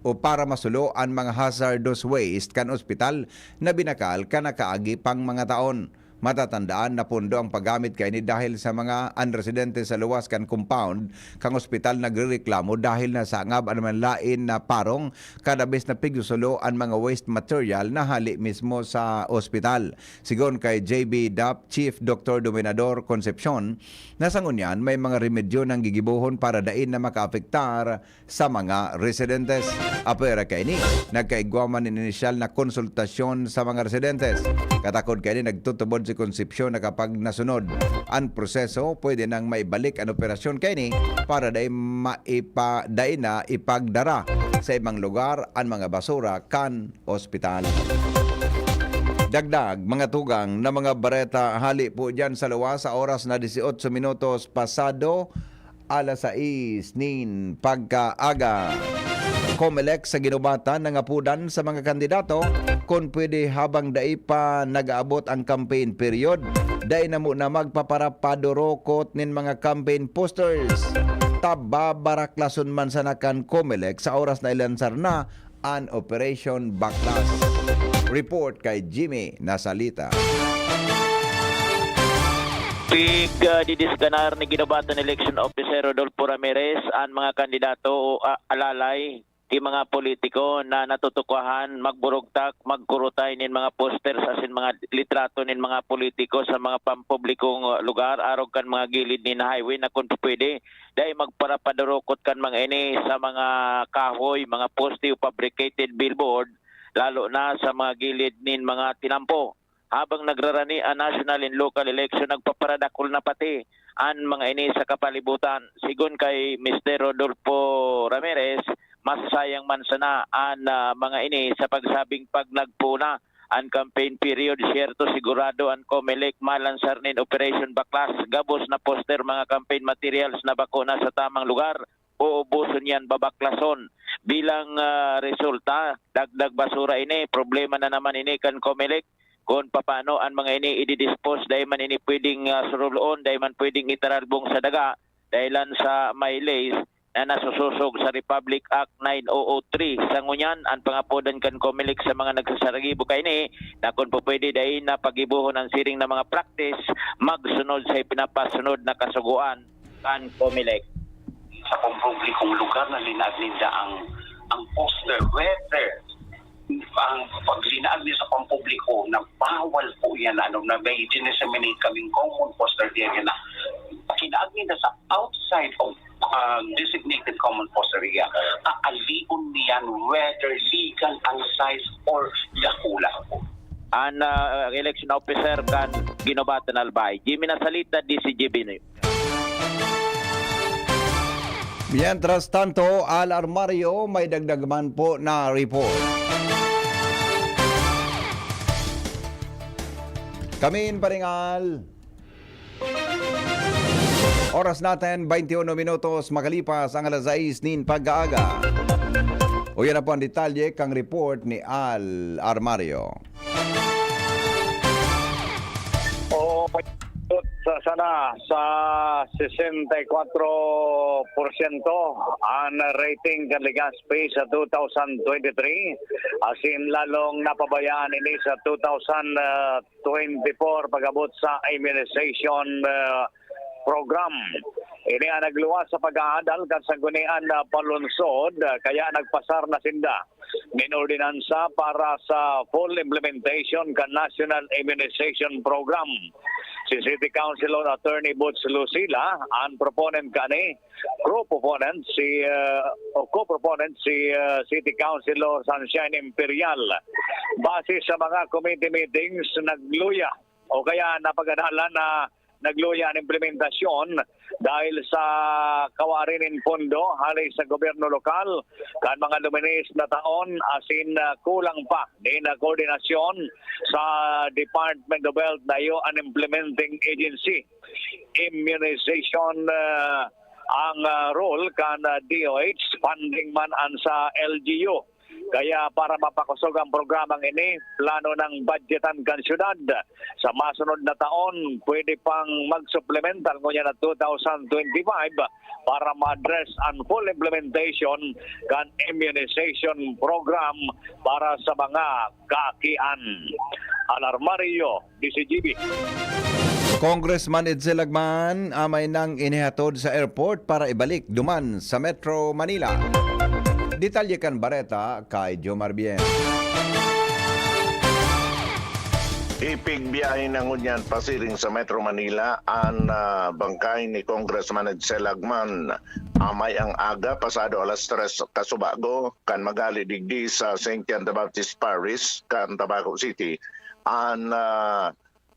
o para masulo an mga hazardous waste kan ospital na binakal kan nakaagi pang mga taon. Matatandaan na pondo ang paggamit kaini dahil sa mga an residente sa luwas kan compound kan ospital nagrereklamo dahil nasangab an manlain na parong kada bes na pigsusulo an mga waste material na hali mismo sa ospital. Sigon kay J B DAP Chief Doktor Dominador Concepcion, na sa ngunyan may mga remedyo nang gigibohon para dai na makaapektar sa mga residentes. Apwera kaini, nagkaigwa man nin inisyal na konsultasyon sa mga residentes. Katakod kaini, nagtutubod si Concepcion na kapag nasunod an proseso, pwede nang maibalik an operasyon kaini para dai maipa, dai na ipagdara sa ibang lugar an mga basura kan ospital. Dagdag, mga tugang na mga bareta hali po dyan sa luwas sa oras na dieciocho minutos pasado alas sais nin pagkaaga. Comelec sa Guinobatan nangapodan sa mga kandidato kun pwede habang dai pa nag-aabot ang campaign period, dai na muna magpaparapadurokot nin mga campaign posters. Tababaraklason man sana kan Comelec sa oras na ilansar na an Operation Baklas. Report kay Jimmy Nasalita. Pig, ah, didisganar ni Guinobatan Election Officer Rodolfo Ramirez an mga kandidato o, ah, alalay ki mga politiko na natutukahan magburugtak, magkurutay nin mga posters asin mga litrato nin mga politiko sa mga pampublikong, ah, lugar, arog kan mga gilid nin highway na kun pwede, dai magparapadurukot kan mga ini sa mga kahoy, mga poste o fabricated billboard, lalo na sa mga gilid nin mga tinampo. Habang nagrarani an national and local election, nagpaparadakul na pati an mga ini sa kapalibutan. Sigon kay Mister Rodolfo Ramirez, masasayang man sana an, ah, mga ini sa pagsabing pag nagpoon na an campaign period, siyerto sigurado an Comelec malansar nin Operation Baklas, gabos na poster, mga campaign materials na bako na sa tamang lugar, uubuson yan, babaklason. Bilang, ah, resulta, dagdag basura ini, problema na naman ini kan Comelec. Kun papaano an mga ini ididispose, dai man ini pwedeng, ah, suruloon, dai man pwedeng itaralbong sa daga, dahilan sa mileage na nasusosog sa Republic Act nine oh oh three. Sa ngunyan, an pangapodan kan Comelec sa mga nagsasaragibo kaini na kun pupwede, dai na pagibohon an siring na mga practice, magsunod sa ipinapasunod na kasugoan kan Comelec. Sa pampublikong lugar na linag ninda ang, ang poster, whether ang paglinaag niya sa pampubliko na bawal po yan, ano, na may dinisseminate kaming common poster area na pagkinaag ninda sa outside of, ah, designated common poster area, aalion niyan whether legal ang size or dakula po. An, ah, election officer kan Guinobatan Albay, Jimmy Nasalita, D C G B News. Mientras tanto, Al Armario, may dagdag man po na report. Kamin paringal. Oras natin, twenty-one minutos makalipas ang alas sais nin pag-aaga. Uyan na po ang detalye kang report ni Al Armario. O, sa sana sa sesenta y kwatro porsyento ang rating kan Legazpi sa two thousand twenty-three, asin lalong napabayaan ini sa two thousand twenty-four pag-abot sa immunization, ah, program. Ini ang nagluwas sa pag-aadal kan Sanggunian na Panlungsod, ah, kaya nagpasar na sinda nin ordinansa para sa full implementation kan National Immunization Program. Si City Councilor Attorney Boots Lucila ang proponent kani, co-proponent si, ah, o co-proponent si, ah, City Councilor Sunshine Imperial. Base sa mga committee meetings, nagluya o kaya napag-adalan na nagluya an implementasyon dahil sa kawari nin pondo hale sa gobyerno lokal kan mga luminis na taon, asin, ah, kulang pa nin, ah, koordinasyon sa Department of Health na iyo an implementing agency. Immunization, ah, ang, ah, role kan, ah, D O H, funding man an sa L G U. Kaya para mapakosog ang programang ini, plano nang budgetan kan syudad sa masunod na taon, pwede pang magsuplemental ngunyan na two thousand twenty-five para ma-address ang full implementation kan immunization program para sa mga kaakian. Al Armario, D C G B. Congressman Edsel Lagman, amay nang inihatod sa airport para ibalik duman sa Metro Manila. Detalye kan bareta kay Jomar Bien. Ipigbiyahe na ngunyan pasiring sa Metro Manila an, ah, bangkay ni Congressman Edsel Lagman. Amay ang aga, pasado alas tres kasubago, kan maghali digdi sa Saint John the Baptist Parish, kan Tabaco City, an, ah,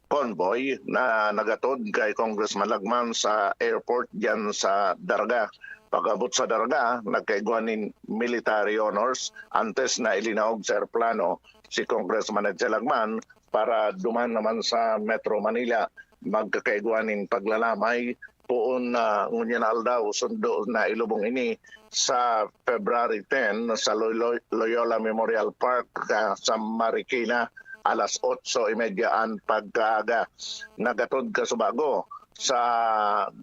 convoy na nagatod kay Congressman Lagman sa airport diyan sa Daraga. Pag-abot sa Daraga, nagkaigwa nin military honors antes na ilinaog sa eroplano si Congressman Edsel Lagman para duman naman sa Metro Manila. Magkakaigwa nin paglalamay poon na ngunyan na aldaw, sundo na ilubong ini sa February ten sa Loy-, Loy-, Loyola Memorial Park, ah, sa Marikina, alas otso y media an pagkaaga. Nagatod kasubago sa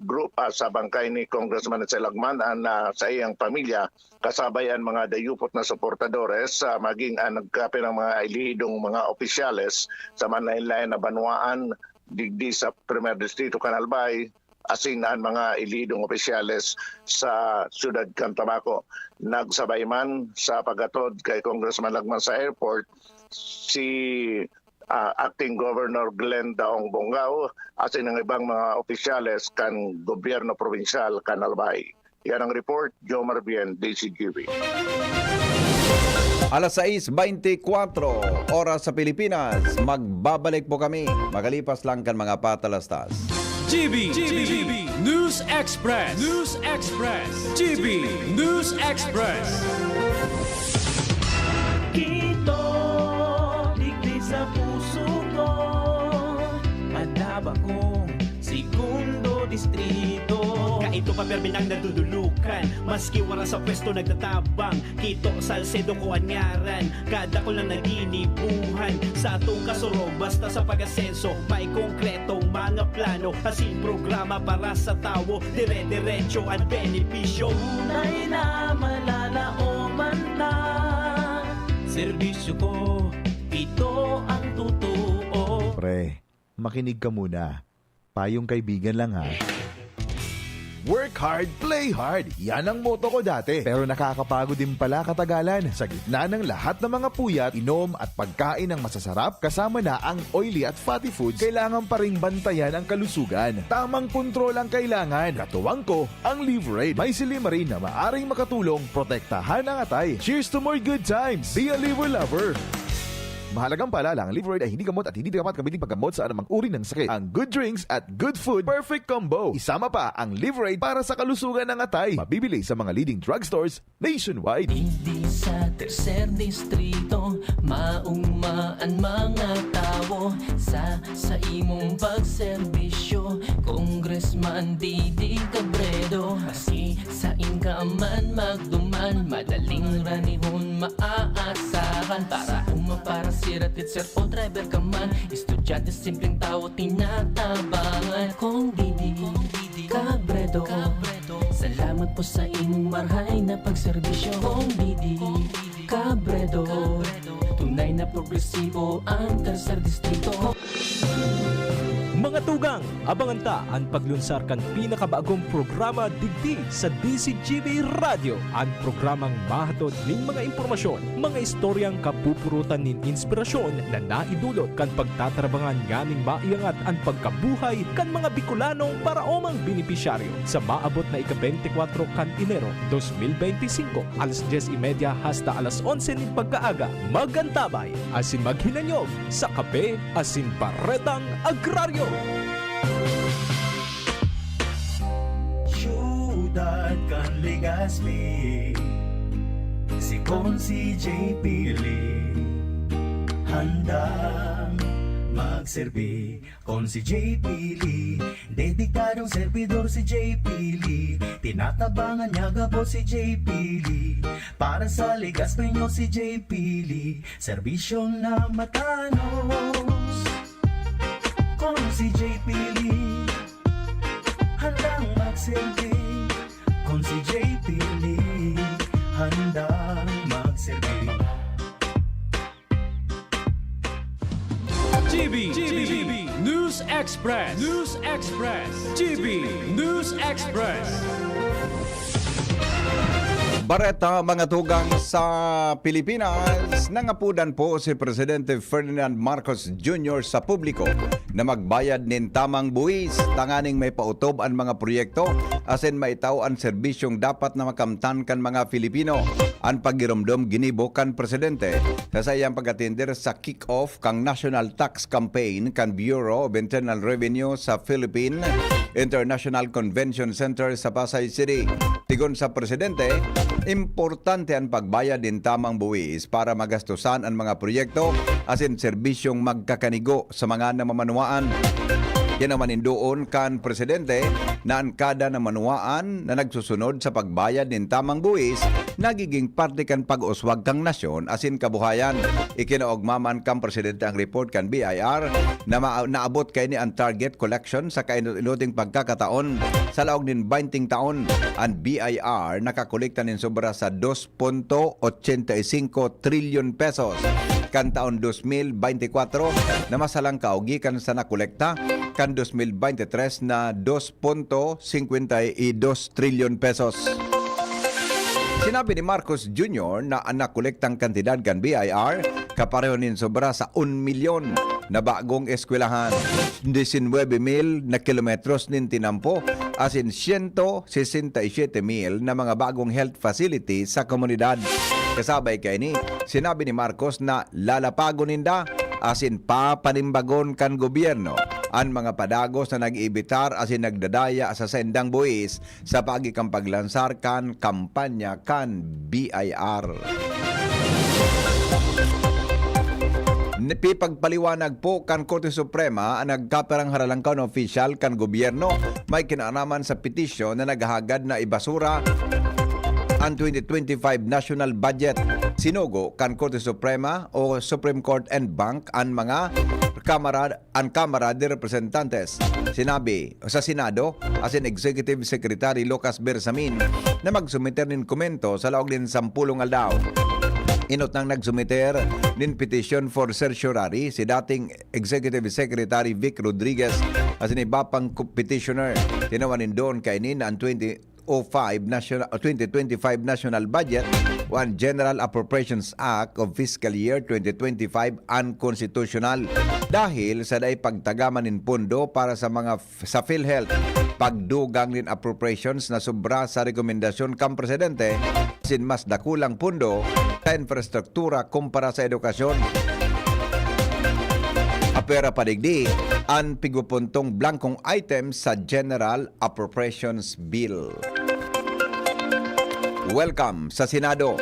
group, ah, sa bangkay ni Congressman Edsel Lagman an, ah, saiyang pamilya, kasabay an mga dayupot na suportadores, ah, maging an nagkapirang mga elehidong mga opisyales sa manlaen-laen na banwaan digdi sa Primer Distrito kan Albay, asin an mga elidong opisyales sa siyudad kan Tabaco. Nagsabay man sa paghatod kay Congressman Lagman sa airport si, ah, Acting Governor Glenn Daong Bongao asin ang ibang mga opisyales kan gobyerno probinsyal kan Albay. Yan ang report, Jomar Bien, D C G B. Alas sais beintikwatro, oras sa Pilipinas. Magbabalik po kami makalipas lang kan mga patalastas. G B, G B, News Express, News Express, G B News Express. Kito, digdi sa puso ko, madaba kong segundo distrito. Kaito pa permi nang nadudulukan, maski wara sa pwesto nagtatabang. Kito Salcedo ko an ngaran, kadakul na naginibuhan. Sa atong kasurog, basta sa pag-asenso, may konkretong mga plano, asin programa para sa tawo, dire-diretso an benepisyo. Tunay na malalaoman ta, serbisyo ko, ito ang totoo. Pre, makinig ka muna. Payong kaibigan lang, ha. Work hard, play hard. Yan ang motto ko dati. Pero nakakapagod din pala katagalan. Sa gitna ng lahat ng mga puyat, inom at pagkain ng masasarap, kasama na ang oily at fatty foods, kailangan pa ring bantayan ang kalusugan. Tamang kontrol ang kailangan. Katuwang ko, ang Liverade. May silymarin na maaring makatulong protektahan ang atay. Cheers to more good times! Be a Liver Lover! Mahalagang paalala, ang Liverade ay hindi gamot at hindi dapat gamitin paggamot sa anumang uri ng sakit. Ang good drinks at good food, perfect combo. Isama pa ang Liverade para sa kalusugan ng atay. Mabibili sa mga leading drugstores nationwide. Digdi sa Tercer Distrito, maugma an mga tawo sa, sa imong pagserbisyo. Congressman Didi Cabredo, maski sain ka man magduman, madaling ranihon maaasahan. Para uma, para sira, teacher o driver ka man, estudyante, simpleng tawo, tinatabangan. Kong Didi Cabredo, salamat po sa imong marhay na pagserbisyo. Kong Didi Cabredo, tunay na progresibo ang Tercer Distrito. Mga tugang, abangan ta an paglunsar kan pinakabagong programa digdi sa D C G B Radyo, an programang mahatod nin mga impormasyon, mga istoryang kapupurutan nin inspirasyon na naidulot kan pagtatrabangan nganing maiangat an pagkabuhay kan mga Bicolanong paraomang benepisyaryo. Sa maabot na ika-beintikwatro kan Enero dos mil beintisinko, alas dyes y media hasta alas onse nin pagkaaga, mag-antabay asin maghinanyog sa Kape asin Baretang Agraryo. Siyudad kan Legazpi, si Consi J P Lee, handang magserbi. Consi J P Lee, dedikadong servidor si J P Lee. Tinatabangan niya gabos si J P Lee. Para sa Legazpeño si J P Lee, serbisyo na matanos. Consi J P Lee, handang magserbi. Consi J P Lee, handang magserbi. G B, G B, News Express, News Express, G B News Express. Bareta, mga tugang sa Pilipinas, nangapodan po si Presidente Ferdinand Marcos Junior sa publiko na magbayad nin tamang buwis tanganing may paotob an mga proyekto asin maitao an serbisyong dapat na makamtan kan mga Filipino. An pagiromdom ginibo kan presidente sa saiyang pag-atender sa kick-off kan National Tax Campaign kan Bureau of Internal Revenue sa Philippine International Convention Center sa Pasay City. Tigon sa presidente, importante an pagbayad nin tamang buwis para magastusan an mga proyekto asin serbisyong magkakanigo sa mga namamanwaan. Yan ang manindoon kan presidente na an kada namanuwaan na nagsusunod sa pagbayad nin tamang buwis nagiging parte kan pag-uswag kan nasyon asin kabuhayan. Ikinaogma man kan presidente ang report kan B I R na ma-, naabot kaini an target collection sa kainot-inoting pagkakataon. Sa laog nin baynting taon, an B I R nakakolekta nin sobra sa dos punto ochenta y cinco trilyon pesos. Kan taon dos mil beintikwatro, na masalangkaw gikan sa nakolekta, kan dos mil bente tres na dos punto singkwenta y dos trilyon pesos. Sinabi ni Marcos Junior na an nakolektang kantidad kan B I R kapareho nin sobra sa un milyon na bagong eskwelahan, disinwebe mil na kilometros nin tinampo, asin siyento sesenta y siyete mil na mga bagong health facility sa komunidad. Kasabay kaini, sinabi ni Marcos na lalapagon ninda asin papanimbagon kan gobyerno an mga padagos na nag-iibitar asin nagdadaya sa saindang buhis sa paagi kan paglansar kan kampanya kan B I R. Nipipagpaliwanag po kan Korte Suprema an nagkapirang haralangkaw na opisyal kan gobyerno may kinaaraman sa petisyon na naghahagad na ibasura an twenty twenty-five national budget. Sinugo kan Korte Suprema o Supreme Court en banc an mga Kamara, an Kamara de Representantes. Sinabi sa Senado asin Executive Secretary Lucas Bersamin na magsumiter nin komento sa laog nin sampulong aldaw. Inot nang nagsumiter nin petition for certiorari si dating Executive Secretary Vic Rodriguez asin iba pang ku-, petitioner. Tinawan nin doon kaini na an twenty oh five national, o twenty twenty-five national budget o an General Appropriations Act of Fiscal Year twenty twenty-five unconstitutional dahil sa dai pagtagaman nin pondo para sa mga f-, sa PhilHealth, pagdugang nin appropriations na sobra sa rekomendasyon kan presidente, asin mas dakulang pondo sa infrastruktura kumpara sa edukasyon. Apwera pa digdi an pigpupuntong blankong item sa General Appropriations Bill. Welcome sa Senado.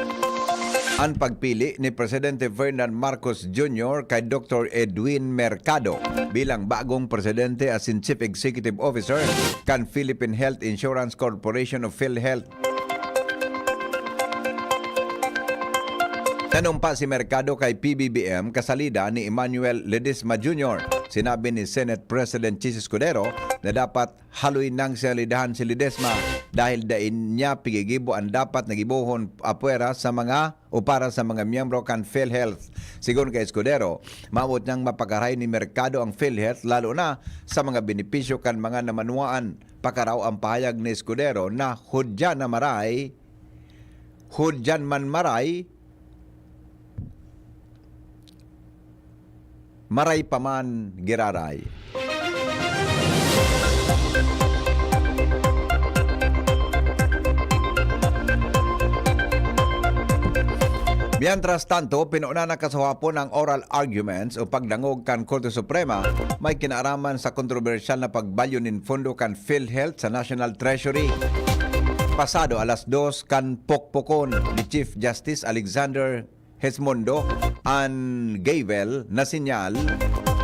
An pagpili ni Presidente Ferdinand Marcos Junior kay Doktor Edwin Mercado bilang bagong presidente asin Chief Executive Officer kan Philippine Health Insurance Corporation o PhilHealth. Nanumpa si Mercado kay P B B M kasalida ni Emmanuel Ledesma Junior. Sinabi ni Senate President Chiz Escudero na dapat haloy nang sinalidahan si Ledesma dahil dai niya pigigibo an dapat na gibohon apwera sa mga o para sa mga miyembro kan PhilHealth. Sigon kay Escudero, mawot niyang mapakarahay ni Mercado ang PhilHealth, lalo na sa mga benepisyo kan mga namanwaan. Pakaraw ang pahayag ni Escudero na hudyan na maray, hudyan man maray, maray pa man giraray. Mientras tanto, pinuna na kasuhapon ang oral arguments o pagdangog kan Korte Suprema may kinaaraman sa kontrobersyal na pagbalyo nin pondo kan PhilHealth sa National Treasury. Pasado alas dos kan pokpokon ni Chief Justice Alexander Hesmundo an Gavel na sinyal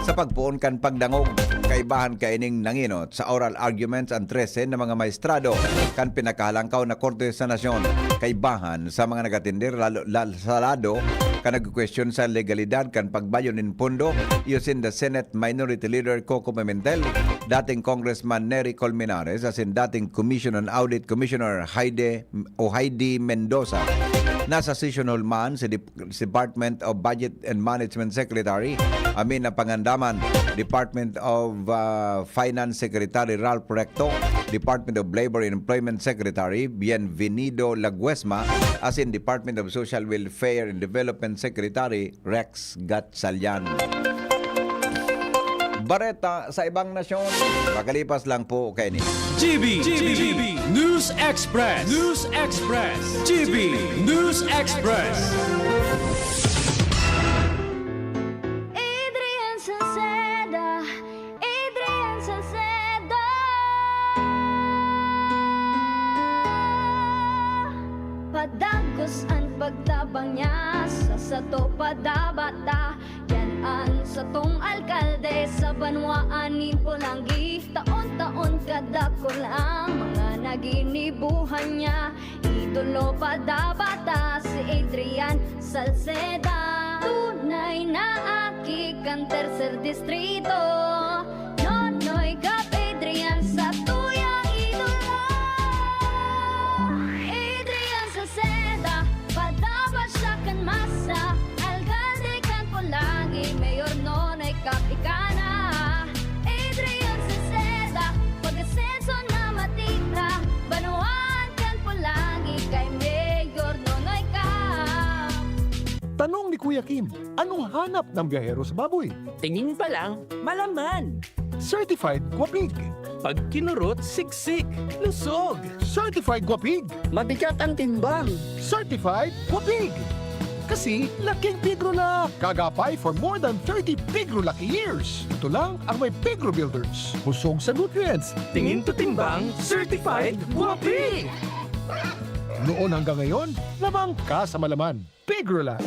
sa pagpoon kan pagdangog. Kaibahan kaining nangenot sa oral arguments an trese na mga maestrado kan pinakahalangkaw na korte sa nasyon. Kaibahan sa mga nag-atender lalo, lal-, sa lado kan nagkukwestiyon sa legalidad kan pagbalyo nin pondo, iyo sinda Senate Minority Leader Coco Pimentel, dating Congressman Nery Colmenares, asin dating Commission on Audit Commissioner Heidi o Heidi Mendoza. Nasa session hall man si Dep-, Department of Budget and Management Secretary Amina Pangandaman, Department of, ah, Finance Secretary Ralph Recto, Department of Labor and Employment Secretary Bienvenido Laguesma, asin Department of Social Welfare and Development Secretary Rex Gatchalian. Bareta sa ibang nasyon, makalipas lang po kaini. G B, G B, News Express, News Express, G B News Express. Adrian Salceda, Adrian Salceda. Padagos an pagtabang niya sa sato padabata. Yan an satong alkalde sa banwaan nin Polangui. Taon-taon kadakul ang mga naginibuhan niya. Idolo padabata si Adrian Salceda. Tunay na aki kan Tercer Distrito. Nonoy Gab Adrian satuyang idolo. Adrian Salceda, padaba siya kan masa. Alkalde kan Polangui, Mayor Nonoy Gab ika na. Adrian Yakim, anong hanap ng biyahero sa baboy? Tingin pa lang, malaman. Certified Guapig. Pag kinurot, siksik, lusog. Certified Guapig. Mabigat ang timbang. Certified Guapig. Kasi laking Pigrula. Kagapay for more than thirty Pigrula years. Ito lang ang may Pigro Builders. Busog sa nutrients. Tingin to timbang, certified guapi. Noon hanggang ngayon, labang ka sa malaman. Pigrula.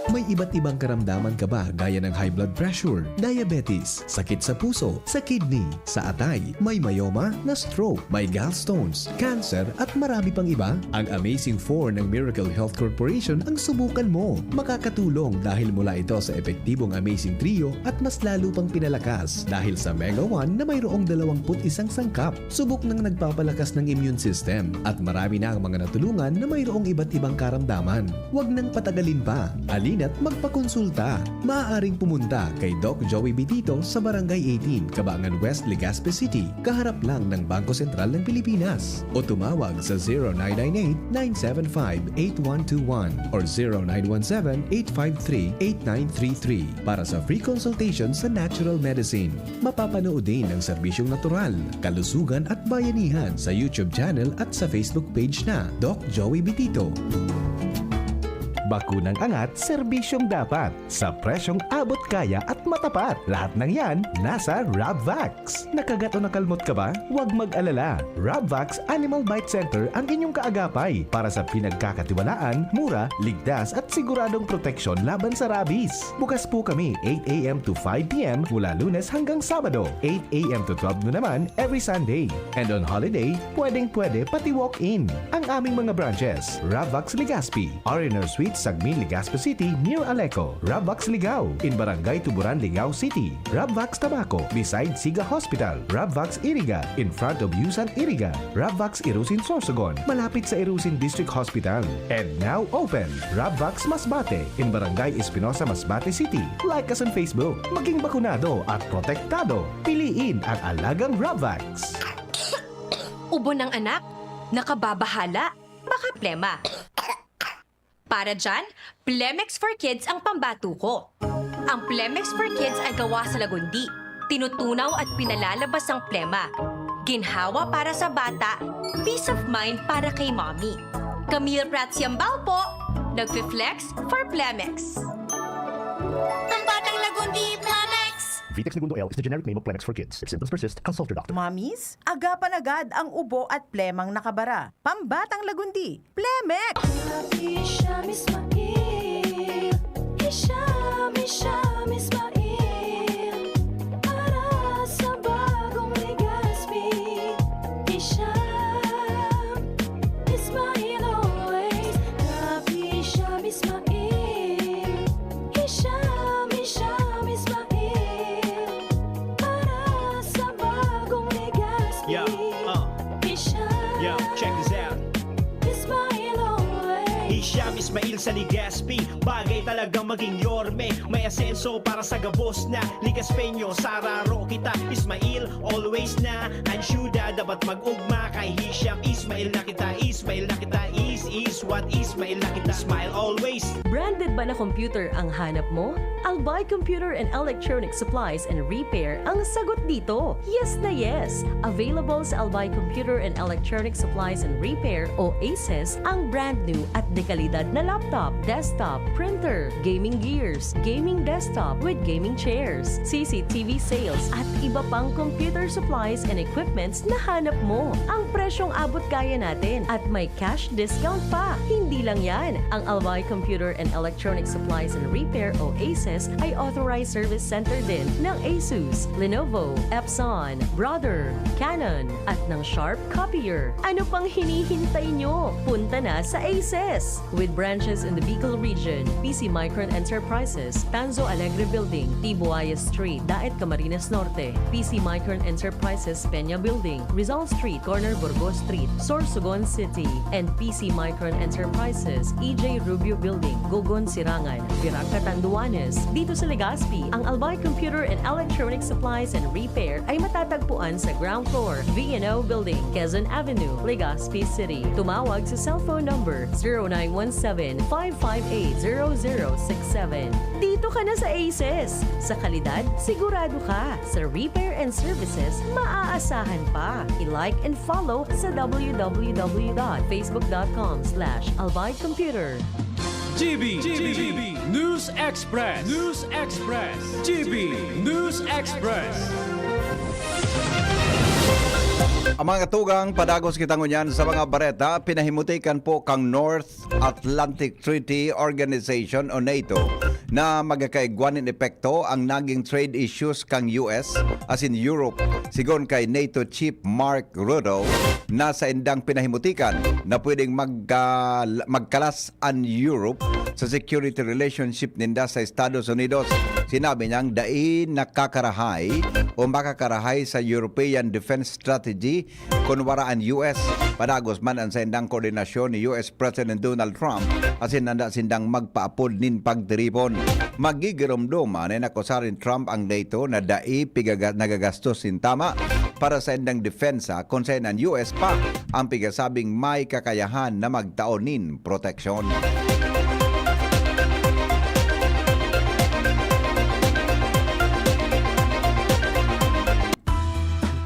May iba't ibang karamdaman ka ba gaya ng high blood pressure, diabetes, sakit sa puso, sa kidney, sa atay, may myoma, na stroke, may gallstones, cancer, at marami pang iba? Ang Amazing four ng Miracle Health Corporation ang subukan mo. Makakatulong dahil mula ito sa epektibong Amazing Trio at mas lalo pang pinalakas dahil sa Mega one na mayroong dalawang put isang sangkap. Subok nang nagpapalakas ng immune system at marami na ang mga natulungan na mayroong iba't ibang karamdaman. Huwag nang patagalin pa. Alina't magpakonsulta. Maaaring pumunta kay Doc Joey Bitito sa Barangay eighteen, Cabangan West, Legazpi City, kaharap lang ng Bangko Sentral ng Pilipinas. O tumawag sa zero nine nine eight, nine seven five, eight one two one or zero nine one seven, eight five three, eight nine three three para sa free consultation sa natural medicine. Mapapanood din ang serbisyong natural, kalusugan at bayanihan sa YouTube channel at sa Facebook page na Doc Joey Bitito. Bakunang angat, serbisyong dapat, sa presyong abot kaya at matapat. Lahat ng yan nasa Rabvax. Nakagat o nakalmot ka ba? Huwag mag-alala. Rabvax Animal Bite Center ang inyong kaagapay para sa pinagkakatiwalaan, mura, ligtas at siguradong proteksyon laban sa rabies. Bukas po kami eight a.m. to five p.m. mula Lunes hanggang Sabado, eight a.m. to twelve noon naman every Sunday. And on holiday, pwedeng-pwede pati walk-in. Ang aming mga branches, Rabvax Legazpi, R and R Suite, Sagmin, Legazpi City, near Aleco, Rabvax Ligao, in Barangay Tuburan, Ligao City, Rabvax Tabaco, beside Siga Hospital, Rabvax Iriga, in front of Yusan Iriga, Rabvax Irusin Sorsogon, malapit sa Irusin District Hospital. And now open, Rabvax Masbate, in Barangay Espinosa, Masbate City. Like us on Facebook. Maging bakunado at protektado. Piliin ang alagang Rabvax. Ubo ng anak? Nakababahala? Baka plema. Para dyan, Plemex for Kids ang pambatuko. Ang Plemex for Kids ay gawa sa lagundi, tinutunaw at pinalalabas ang plema. Ginhawa para sa bata, peace of mind para kay mommy. Camille Prats Yambao po, nagfi-flex for Plemex. Pambatang lagundi, Plemex! Vitex Negundo L is the generic name of Plemex for kids. If symptoms persist, consult your doctor. Mommies, agapan agad ang ubo at plemang nakabara. Pambatang lagundi, Plemex! Hisham Ismail. Hisham, Hisham Ismail. Para sa bagong Legazpi. Hisham Ismail always. Rap Hisham Ismail. Hisham, Hisham Ismail. Para sa bagong Legazpi. Yeah, uh. Hisham. Yeah, check this out. Ismail always. Hisham Ismail sa Legazpi. Bagay talagang maging yorme. May asenso para sa gabos na Legazpeño. Sararo kita, Ismail, always na. Ansyuda, dapat mag-ugma. Kay Hisham Ismail na kita. Ismail na kita. Is, is what Ismail na kita. Smile always. Branded ba na computer ang hanap mo? Albay Computer and Electronic Supplies and Repair ang sagot dito. Yes na yes! Available sa Albay Computer and Electronic Supplies and Repair o ACES ang brand new at dekalidad na laptop, desktop, printer, gaming gears, gaming desktop with gaming chairs, C C T V sales at iba pang computer supplies and equipments na hanap mo. Ang presyong abot kaya natin at may cash discount pa. Hindi lang yan, ang Albay Computer and Electronic Supplies and Repair o ACES ay authorized service center din ng Asus, Lenovo, Epson, Brother, Canon, at ng Sharp Copier. Ano pang hinihintay nyo? Punta na sa ACES! With branches in the Bicol region, P C Micron Enterprises, Tanzo Alegre Building, Tibuaya Street, Daet, Camarines Norte, P C Micron Enterprises, Peña Building, Rizal Street, corner Burgos Street, Sorsogon City, and P C Micron Enterprises, E J Rubio Building, Gogon, Sirangan, Virac, Catanduanes. Dito sa Legazpi, ang Albay Computer and Electronic Supplies and Repair ay matatagpuan sa ground floor, V and O Building, Quezon Avenue, Legazpi City. Tumawag sa cellphone number zero nine one seven, five five eight, zero zero six seven. Dito ka na sa Aces! Sa kalidad, sigurado ka. Sa repair and services, maaasahan pa. I-like and follow sa w w w dot facebook dot com slash albay computer. G B, G B, News Express, News Express, G B News Express. Ang mga tugang, padagos kita ngunyan sa mga bareta, pinahimutikan po kang North Atlantic Treaty Organization o nato na magkakaigwa nin epekto ang naging trade issues kan U S asin Europe. Sigon kay nato Chief Mark Rutte, na saindang pinahimutikan na pwedeng magka-, magkalas an Europe sa security relationship ninda sa Estados Unidos. Sinabi niyang dai nakakarahay o makakarahay sa European Defense Strategy kun wara an U S. Padagos man an saindang koordinasyon ni U S President Donald Trump asin handa sindang magpaapod nin pagtiripon. Magigiromdom na inakusar ni Trump ang nato na dai pigaga-, nagagastos nin tama para saindang depensa kun saen an U S pa ang pigasabing may kakayahan na magtao nin proteksyon.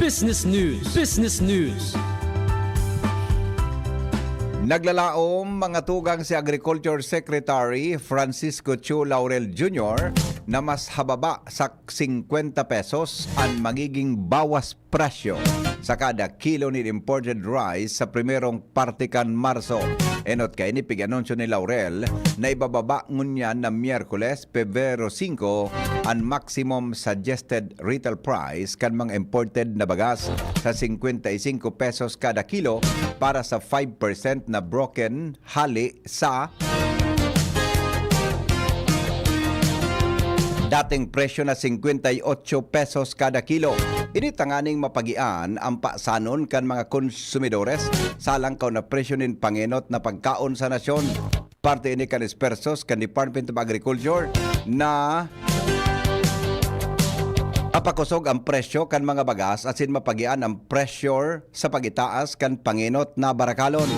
Business News. Business News. Naglalaom mga tugang si Agriculture Secretary Francisco Chu Laurel Junior na mas hababa sa singkwenta pesos an magiging bawas presyo sa kada kilo nin imported rice sa primerong parte kan Marso. Enot kaini, pig-anunsyo ni Laurel na ibababa ngunyan na Miyerkules, Pebrero singko, an maximum suggested retail price kan mga imported na bagas sa singkwenta y singko pesos kada kilo para sa five percent na broken hale sa dating presyo na singkwenta y otso pesos kada kilo. Ini tanganing mapagian ang pasanon kan mga konsumidores sa langkaw na presyo nin pangenot na pagkaon sa nasyon. Parte ini kan espersos kan Department of Agriculture na apakosog ang presyo kan mga bagas asin mapagian ang pressure sa pag-itaas kan pangenot na barakalon.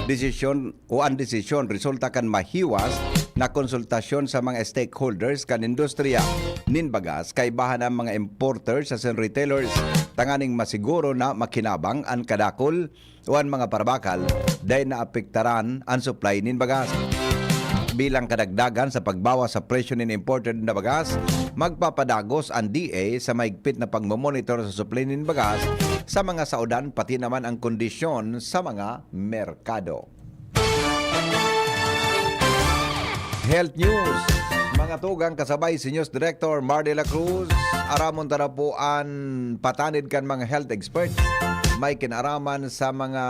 Desisyon o an desisyon resulta kan mahiwas na konsultasyon sa mga stakeholders kan industriya nin bagas, kaibahan ang mga importers asin retailers, tanganing masiguro na makinabang an kadakul o an mga parabakal dai naapektaran an supply nin bagas. Bilang kadagdagan sa pagbawas sa presyo nin imported na bagas, magpapadagos an D A sa mahigpit na pagmomonitor sa supply nin bagas sa mga saodan, pati naman ang kondisyon sa mga merkado. Health News. Mga tugang, kasabay si News Director Mar de la Cruz, aramon ta na po an patanid kan mga health experts may kinaraman sa mga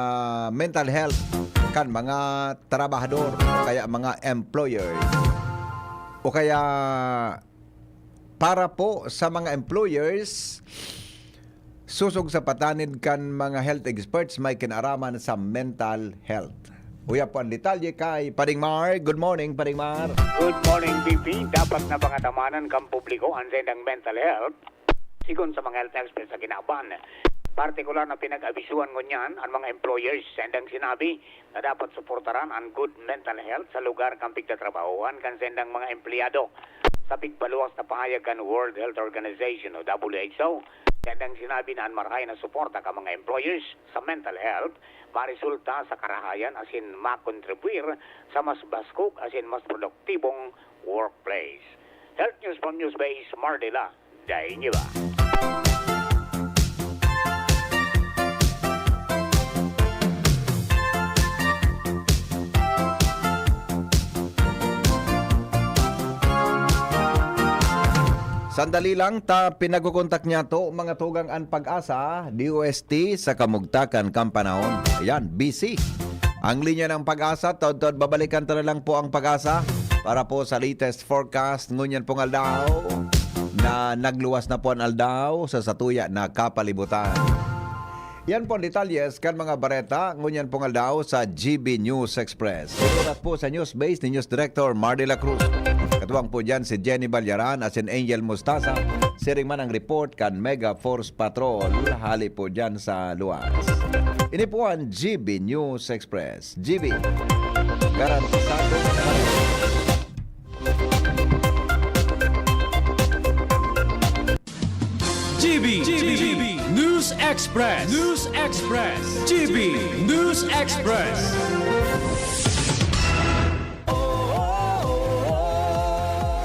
mental health kan mga trabahador o kaya mga employers. O kaya para po sa mga employers, sosog sa patanid kan mga health experts may kinaraman sa mental health. Uya po ang detalye kay Pading Mar. Good morning, Pading Mar. Good morning, B P. Dapat na pangatamanan kan publiko an saindang mental health. Sigon sa mga health experts sa kinaban, partikular na pinag-abisuhan ngunyan an mga employers. Saindang sinabi na dapat suportaran an good mental health sa lugar kan pigtatrabahohan kan saindang mga empleyado. Sa pigpaluwas na pahayag kan World Health Organization o W H O, saindang sinabi na an marahay na suporta kan mga employers sa mental health maresulta sa karahayan asin makontribuir sa mas baskog asin mas produktibong workplace. Health News from Newsbase, Mardela, dai niyo ba? Sandali lang, ta pinagkukontak niyato, mga tugang, an PAGASA, D O S T, sa kamugtakan kan panahon. Ayan, busy. Ang linya ng PAGASA, taod-taod babalikan ta na lang po ang PAGASA para po sa latest forecast ngunyan pong aldaw na nagluwas na po ang aldaw sa satuya na kapalibutan. Yan po ang detalles kan mga bareta ngunyan pong aldaw sa G B News Express. Surat po sa News Base ni News Director Mardy La Cruz. Katuwang po dyan si Jenny Balyaran asin Angel Mostaza. Siring man ang report kan Mega Force Patrol hali po dyan sa luwas. Ini po ang G B News Express. G B, garantisado. G B, G B, News Express, News Express, G B, News Express.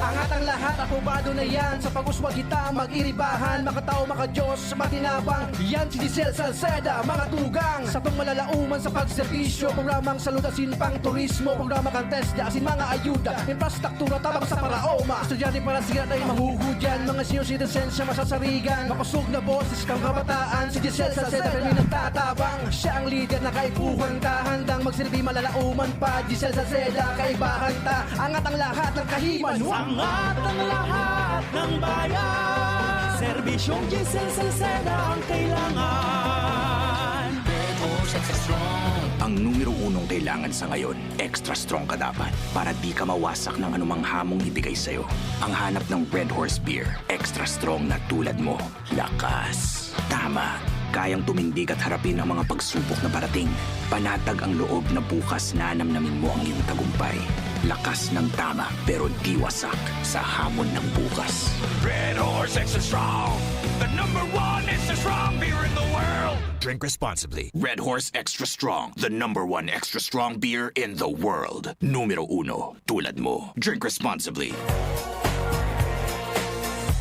Angat ang lahat, apobado na yan. Sa pag-uswag kita, mag-iribahan, makatao, makadiyos, matinabang. Yan si Giselle Salceda, mga tugang. Satong malalauman sa pagserbisyo, programang salud asin pang turismo, programa kan TESDA asin mga ayuda, infrastruktura tabang sa paraoma. Estudyante para siya tayo mahuhudyan, mga senior citizens siya masasarigan. Makosog na boses kang kabataan, si Giselle Salceda kami nagtatabang. Siya ang lider na kaipuhan ta, handang magsilbi malalauman pa. Giselle Salceda, kaibahan ta, angat ang lahat ng kahiman. Angat ang lahat ng bayan. Serbisyong Giselle Salceda ang kailangan. Red Horse Extra Strong. Ang numero unong kailangan sa ngayon, extra strong ka dapat para di ka mawasak ng anumang hamong ibigay sa'yo. Ang hanap ng Red Horse Beer, extra strong na tulad mo. Lakas. Tama. Kayang tumindig at harapin ang mga pagsubok na parating. Panatag ang loob na bukas nanamnamin mo ang iyong tagumpay. Lakas ng tama, pero di wasak sa hamon ng bukas. Red Horse Extra Strong, the number one extra strong beer in the world. Drink responsibly. Red Horse Extra Strong, the number one extra strong beer in the world. Numero uno, tulad mo. Drink responsibly.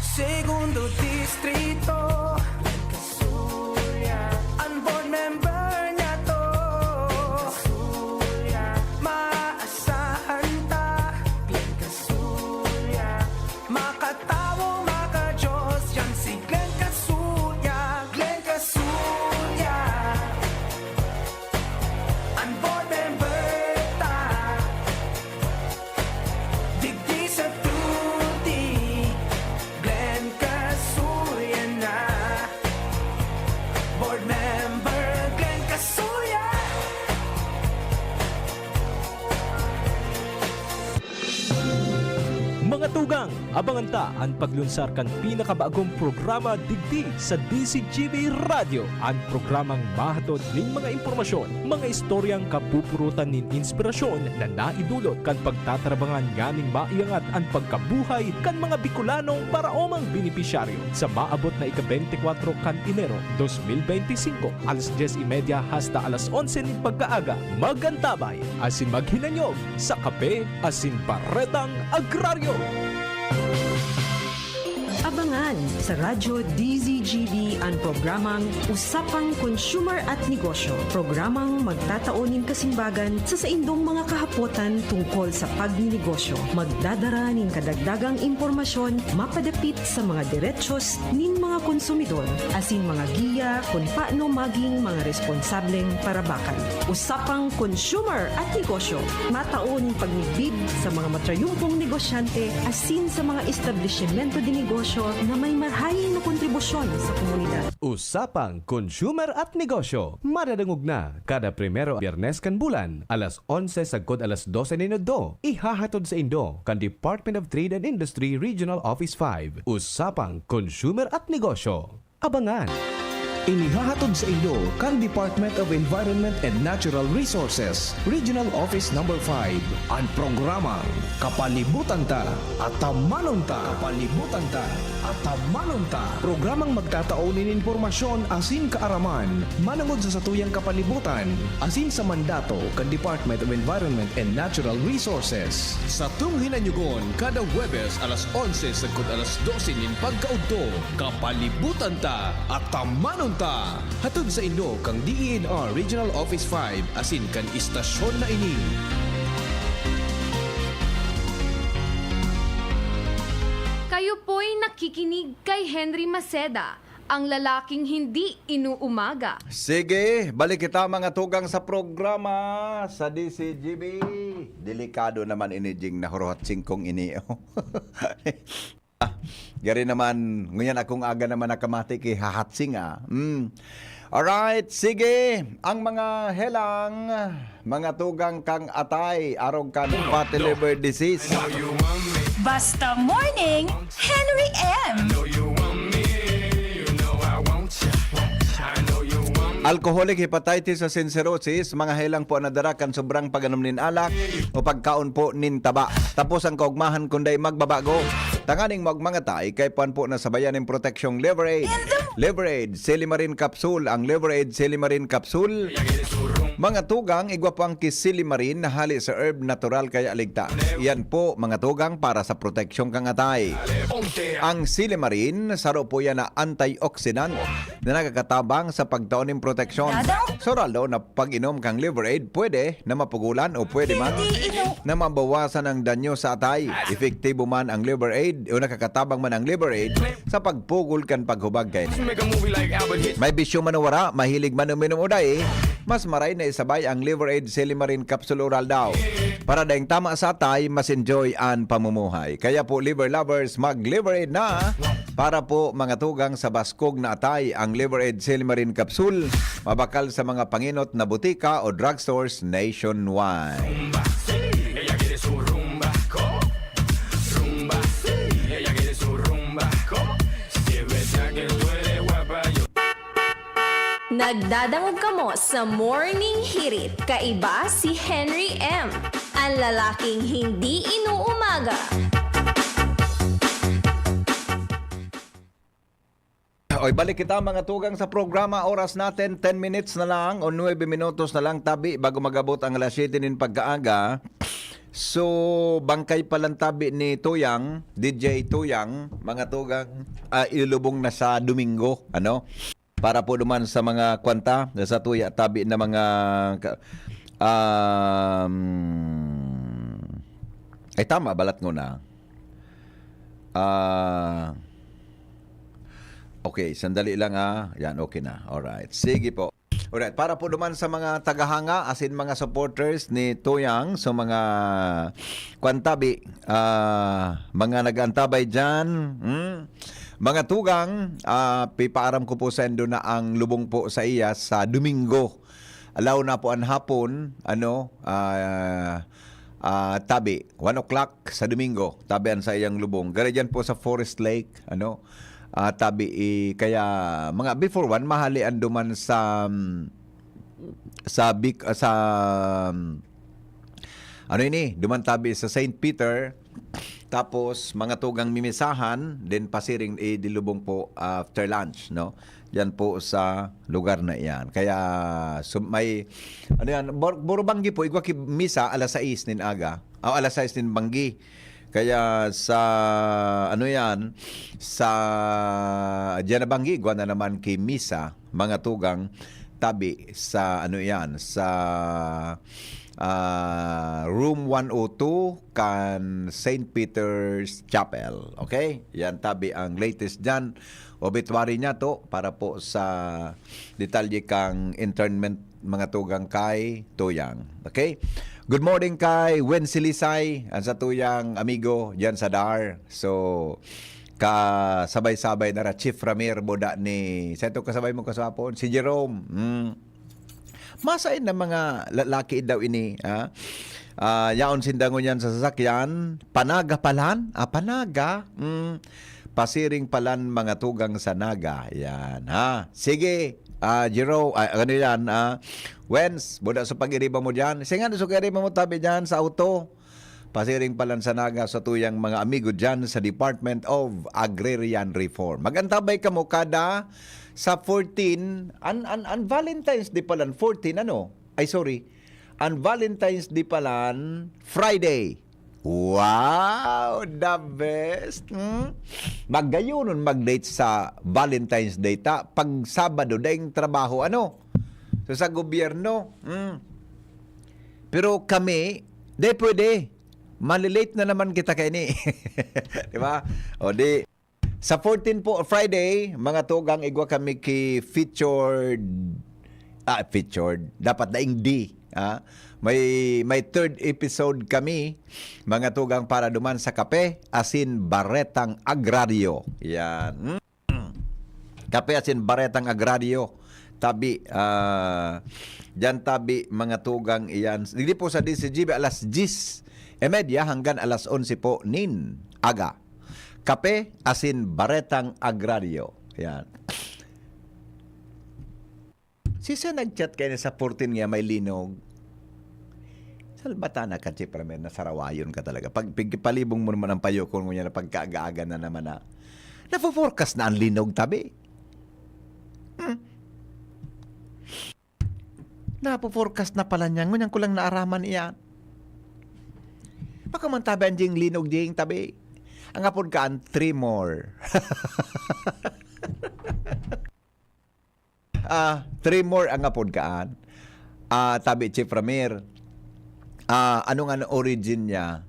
Segundo Distrito, Kasuya. Ang board member niya to, Kasuya. Maasahan ta, Glenn Kasuya. Makatawo, makadiyos, yan si Glenn Kasuya. Glenn Kasuya. An board member ta, digdi sa Tuti, Glenn Kasuya na. Board member, Glenn Kasuya. Mga tugang, abangan ta an paglunsar kan pinakabagong programa digdi sa D Z G B Radyo, an programang mahatod nin mga impormasyon, mga istoryang kapupurutan nin inspirasyon na naidulot kan pagtatarabangan nganing maiangat an pagkabuhay kan mga Bicolanong paraomang benepisyaryo. Sa maabot na ika-beintikwatro kan Enero dos mil beintisinko, alas dyes y media hasta alas onse nin pagkaaga, mag-antabay asin maghinanyog sa kape asin baretang agraryo. Abangan sa Radyo D Z G B an programang Usapang Consumer at Negosyo, programang magtatao nin kasimbagan sa saindong mga kahapotan tungkol sa pagninegosyo. Magdadara nin kadagdagang impormasyon mapadapit sa mga derechos nin mga konsumidor asin mga giya kun paano maging mga responsableng parabakan. Usapang Consumer at Negosyo, matao nin pagmidbid sa mga matrayumpong negosyante asin sa mga establisimento de negosyo na may marahay na kontribusyon sa komunidad. Usapang Consumer at Negosyo, madadangog na kada primero Biyernes kan bulan, alas onse sagkod alas dose nin udto. Ihahatod saindo kan Department of Trade and Industry Regional Office five. Usapang Consumer at Negosyo. Abangan. Inihahatod saindo kan Department of Environment and Natural Resources, Regional Office Number five, an programang Kapalibutan Ta, Atamanon Ta. Kapalibutan Ta, Atamanon Ta. Programang magtatao nin impormasyon asin kaaraman manongod sa satuyang kapalibutan asin sa mandato kan Department of Environment and Natural Resources. Satong hinanyogon kada Huwebes alas onse sagkod alas dose nin pagkaudto. Kapalibutan Ta, Atamanon Ta. Hatod saindo kan D E N R Regional Office five asin kan istasyon na ini. Kayo po'y nakikinig kay Henry Maceda, ang lalaking hindi inuumaga. Sige, balik kita, mga tugang, sa programa sa D Z G B. Delikado naman ini, jing nahuruhat singkong ini, oh. Ah, gari naman, ngunyan akong aga naman nakamati ki Hahatsing, ah. Mm. Alright, sige. Ang mga helang, mga tugang kang atay, arog kan fatty liver disease. Basta morning, Henry M. Alcoholic hepatitis o cirrhosis, mga helang po na dara kan sobrang pag-anom nin alak o pagkaon po nin taba. Tapos ang kaugmahan kunday magbabago. Tanganing maugmang atay, kay puan po na sabayan nin proteksyong Liver Aid. Liver Aid, Silimarin Capsule. Ang Liver Aid Silimarin Capsule, mga tugang, igwa po ang kisilimarin na hali sa herb natural kaya ligtas. Yan po, mga tugang, para sa proteksyong kang atay. Ang silimarin, saro po yan na antioxidant na nagkakatabang sa pagtao nin proteksyon. Sa oral daw na pag-inom kang Liver Aid, pwede na mapugulan o pwede man na mabawasan ang danyo sa atay. Epektibo man ang Liver Aid o nakakatabang man ang Liver Aid sa pagpugol kan paghubag kaini. May bisyo man o wara, mahilig man uminom o dai, mas maray na isabay ang Liver Aid Silimarin Capsule Oral daw. Para daing tama sa atay, mas enjoy an pamumuhay. Kaya po, liver lovers, mag-Liver Aid na! Para po, mga tugang, sa baskog na atay, ang Liver Aid Silimarin Capsule, mabakal sa mga panginot na butika o drugstores nationwide. Rumba, sí, ella quiere su rumba, co. Rumba, sí, ella quiere su rumba, co. Si es verdad que tú eres guapa, yo Nagdadangog kamo sa Morning Hirit. Kaiba si Henry M, an lalaking hindi inuumaga. Oy, balik kita, mga tugang, sa programa. Oras natin, ten minutes na lang o nuebe minutos na lang tabi bago mag-abot ang alas siyete nin pagkaaga. So, bangkay pa lang tabi ni Tuyang, D J Tuyang, mga tugang, ah, ilulubong na sa Domingo, ano? Para po duman sa mga kwanta, sa tuya tabi na mga ka- um, ay, tama, balat ko na. Ah, okay, sandali lang, ah. Yan, okay na. Alright. Sige po. Alright, para po duman sa mga tagahanga asin mga supporters ni Tuyang, sa mga kwantabi, ah, mga nag-antabay diyan, hmm? Mga tugang, ah, pipaaram ko po saindo na ang lubong po sa iya sa Domingo. Alaw na po an hapon, ano, ah, ah, tabi, one o'clock sa Domingo, tabi an saiyang lubong. Gari diyan po sa Forest Lake, ano, ah, tabi, eh, kaya mga before one, mahali an duman sa, mm, sa Bic-, ah, sa, mm, ano ini, duman tabi sa Saint Peter, tapos mga tugang mimisahan, then pasiring, eh, di lubong po after lunch, no? Diyan po sa lugar na iyan. Kaya, so, may, ano yan, Bor-, Burubanggi po, igwa ki misa alas sais nin aga, o alas sais nin banggi. Kaya sa, ano yan, sa, diyan na banggi, igwa na naman ki misa, mga tugang, tabi sa, ano yan, sa, ah, room one oh two kan Saint Peter's Chapel. Okay? Yan tabi ang latest diyan. Obituary niya to para po sa detalye kang internment, mga tugang, kay Tuyang. Okay? Good morning kay Wen Silisay, ang sa Tuyang amigo diyan sa D A R. So, kasabay-sabay na ra, Chief Ramir, buda ni, sa ito kasabay mo kasapon, si Jerome. Mm. Masain na mga lalaki daw ini, ha? Ah, yaon sinda ngunyan sa sasakyan, panaga palan, ah, panaga, mm, pasiring palan mga tugang sa Naga, yan, ha? Sige, ah, Jiro, ah, ano yan, ah, Wens, buda sa pag-iriba mo dyan. Sige nga, sa pag-iriba mo tabi dyan sa auto. Pasiring palan sa Naga sa tuyang mga amigo dyan sa Department of Agrarian Reform. Mag-antabay kamo kada sa fourteen, an, an, an Valentine's Day palan, fourteen, ano? Ay, sorry. An Valentine's Day palan, Friday. Wow! The best! Hmm? Magayonon mag-date sa Valentine's Day ta. Pag Sabado, daing trabaho, ano? So, sa gobyerno. Hmm? Pero kami, di pwede. Malilate na naman kita kaini. Di ba? O di, sa fourteen po, Friday, mga tugang, igwa kami ki featured, ah, featured, dapat daing D, ah. May, may third episode kami, mga tugang, para duman sa kape, asin baretang agraryo. Yan. Hmm. Kape asin baretang agraryo. Tabi, ah, diyan tabi, mga tugang iyan. Digdi po sa D C G B, alas diyes y media hanggang alas onse po nin aga. Kape, asin, baretang agraryo. Yan. Si siya nag-chat kayo sa fourteen nga may linog. Salbata na ka, Chief Ramel, na sarawayon ka talaga. Pag pig-, palibong mo naman ang payokon mo niya na pagkaaga-aga na naman na. Nafo-forecast na ang linog, tabi. Hmm. Nafo-forecast na pala niya. Ngunyan ko lang naaraman iyan. Baka man tabi ang jing linog, jing tabi. Ang apod kaan, tremor. Ah, tremor ang apod kaan. Ah, tabi, Chief Ramir. Ah, ano nga ang origin niya?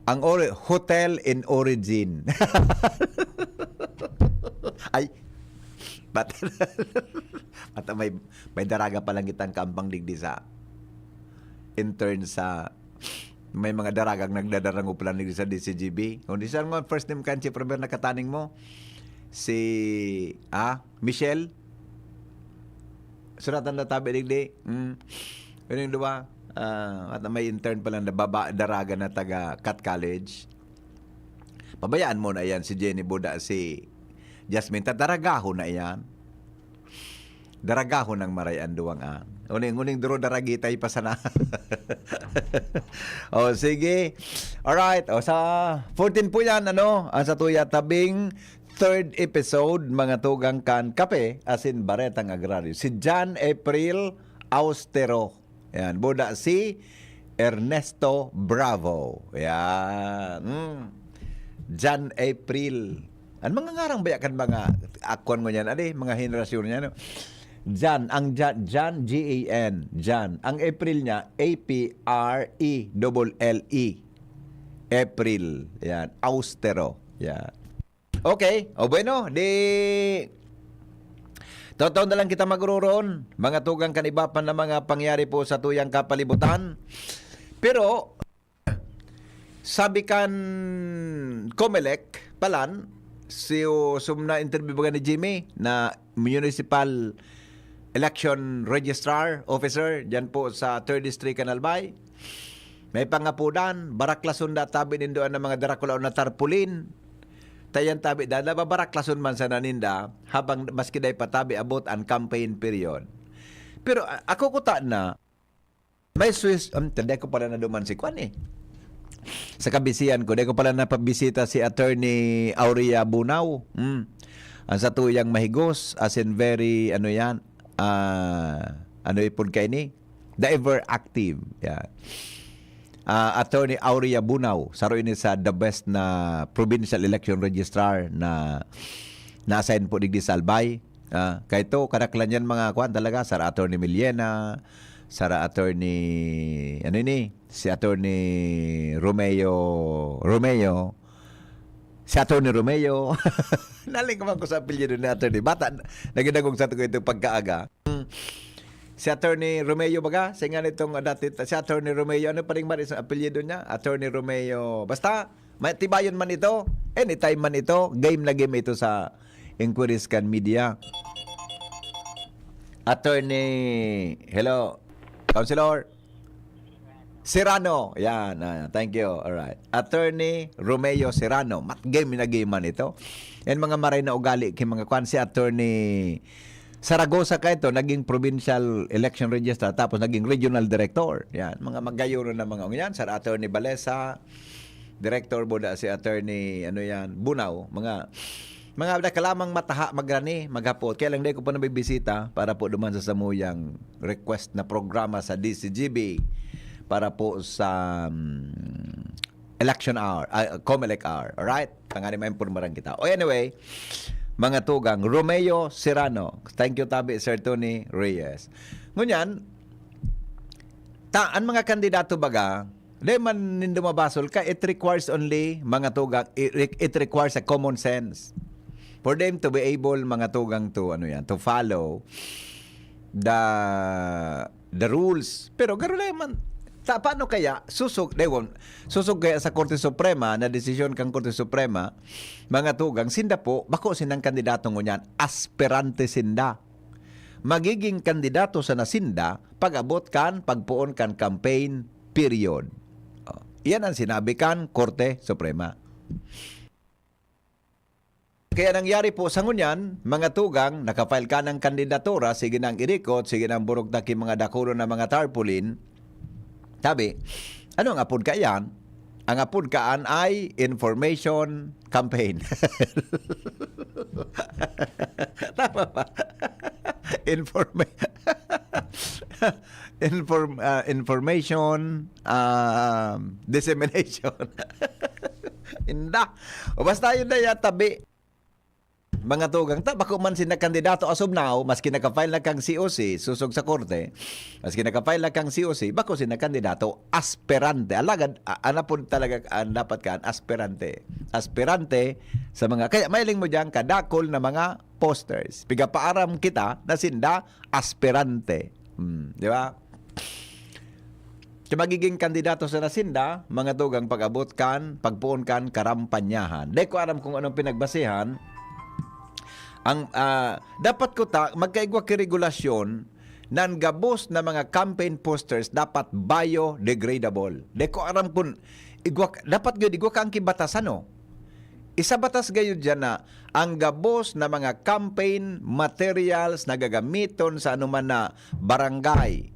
Ang ori-, hotel in origin. Ay, bat-, bata may, may daraga pa lang kitang kaambang digdi sa intern sa may mga daragang nagdadarangop lang digdi sa D C G B. Kung di siya nga first name kan Chief Ramir nakataning mo, si, ah, Michelle? Suratan na tabi digdi. Mm. Yun yung duwa. Ah, at may intern pa lang na baba, daraga na taga Cat College. Pabayaan mo na yan si Jenny Buda, si Jasmine. Tadaragahon na yan. Daragahon ng maray ang duwang an. Uning, uning duro daragitay pa sana. O, sige. Alright. O, sa fourteen po yan, ano, ang satuya tabing third episode, mga tugang kan Kape, asin Baretang Agraryo. Si John April Austero. Yan, buda si Ernesto Bravo. Yan. Mm. John April. Ang mga ngarang baya kan mga akwan mo niyan, ade, mga henerasyon niya, no? Jan, ang Jan, Jan, G A N, Jan. Ang April niya, A P R E double L E. April. Yan. Austero. Yan. Okay. O bueno, di totoo na lang kita magruron. Mga tugang kan iba pa na mga pangyari po sa tuyang kapalibutan. Pero, sabi kan Comelec, palan, si, sum na interview baga ni Jimmy, na municipal election registrar officer, dyan po sa third District kan Albay. May pangapudan, baraklason da tabi nindo an mga darakulaon na tarpaulin. Tayan tabi, dada babaraklason man sana ninda, habang maski dai pa tabi abot an campaign period. Pero, a-, ako kuta na, may Swiss, um, tanda ko pala na duman si Kwan eh. Sa kabisihan ko, dai ko pala napabisita si Attorney Aurea Bunao. Hmm. Ang satuyang mahigos, as in very, ano yan, ah, ano ipon ka ini? Diver active. Yan. Ah, Attorney Aurea Bunao, saro ini sa the best na provincial election registrar na na-assign po digdi sa Albay. Ah, kay to, kadaklan yan mga kwan talaga, Sir Attorney Millena, Sir Attorney, ano ini? Si Attorney Romeo, Romeo, si Attorney Romeo. Naling ko man ko sa apelyido ni Attorney. Bata, nagidagog sa ko ito pagkaaga. Si Attorney Romeo baga, sa nga nitong, ah, dati, si Attorney Romeo, ano pa rin man ang apelyido niya? Attorney Romeo. Basta, may tibayon man ito, anytime man ito, game na game ito sa inquiries kan media. Attorney, hello, Councilor Serrano. Yan, ah, thank you. All right. Attorney Romeo Serrano. Mat game na game man ito. Yan mga maray na ugali kay mga kwan si Attorney Saragosa ka ito, naging provincial election registrar, tapos naging regional director. Yan, mga magayon na mga yan. Sir Attorney Balesa, director buda si Attorney, ano yan, Bunao. Mga, mga dakalamang mataha, magrani, maghapot. Kaya lang di ko pa nabibisita para po duman sa samuyang request na programa sa D C G B para po sa, um, election hour, ah, Comelec hour. Alright? Tangani, maimpormaran kita. O anyway, mga tugang, Romeo Serrano. Thank you, tabi, Sir Tony Reyes. Ngunyan, ta, ang mga kandidato baga, di man nindo mabasol ka, it requires only, mga tugang, it, it requires a common sense for them to be able, mga tugang, to, ano yan, to follow the, the rules. Pero garo lang man, ta, paano kaya susog, dewon, susog kaya sa Korte Suprema, na desisyon kang Korte Suprema, mga tugang, sinda po, bako sindang kandidato ngunyan, aspirante sinda. magiging kandidato sana sinda pag-abot kan pagpoon kan campaign period. Oh, iyan ang sinabi kan Korte Suprema. Kaya nangyari po sa ngunyan, mga tugang, naka-file ka ng kandidatura, sige nang irikot, sige nang burugtaki mga dakulon na mga tarpaulin. Sabi, ano ang apod kaiyan? Ang apod kaan ay information campaign. Tama ba? Informa-, inform-, ah, information, ah, dissemination. Inda. O basta yun na yan, tabi. Mga tugang ta, bako man sinda kandidato as of now, maski naka-file na kang C O C, susog sa korte, maski naka-file na kang C O C, bako sinda kandidato, aspirante. Alagad, a-, anapod talaga ang dapat ka, aspirante. Aspirante sa mga, kaya mailing mo diyan, kadakol na mga posters. Pigapaaram kita na sinda, aspirante. Hmm, di ba? Kaya magiging kandidato sana sinda, mga tugang pag-abot kan, pagpoon kan karampanyahan. Di ko aram kung anong pinagbasihan. Ang, ah, dapat ko ta, magkaigwa ki regulasyon na ang gabos na mga campaign posters dapat biodegradable. Di ko aram kung igwa, dapat gyud igwa ka ang kibatasan, no? Isa batas gayud diyan na ang gabos na mga campaign materials na gagamiton sa anuman na barangay,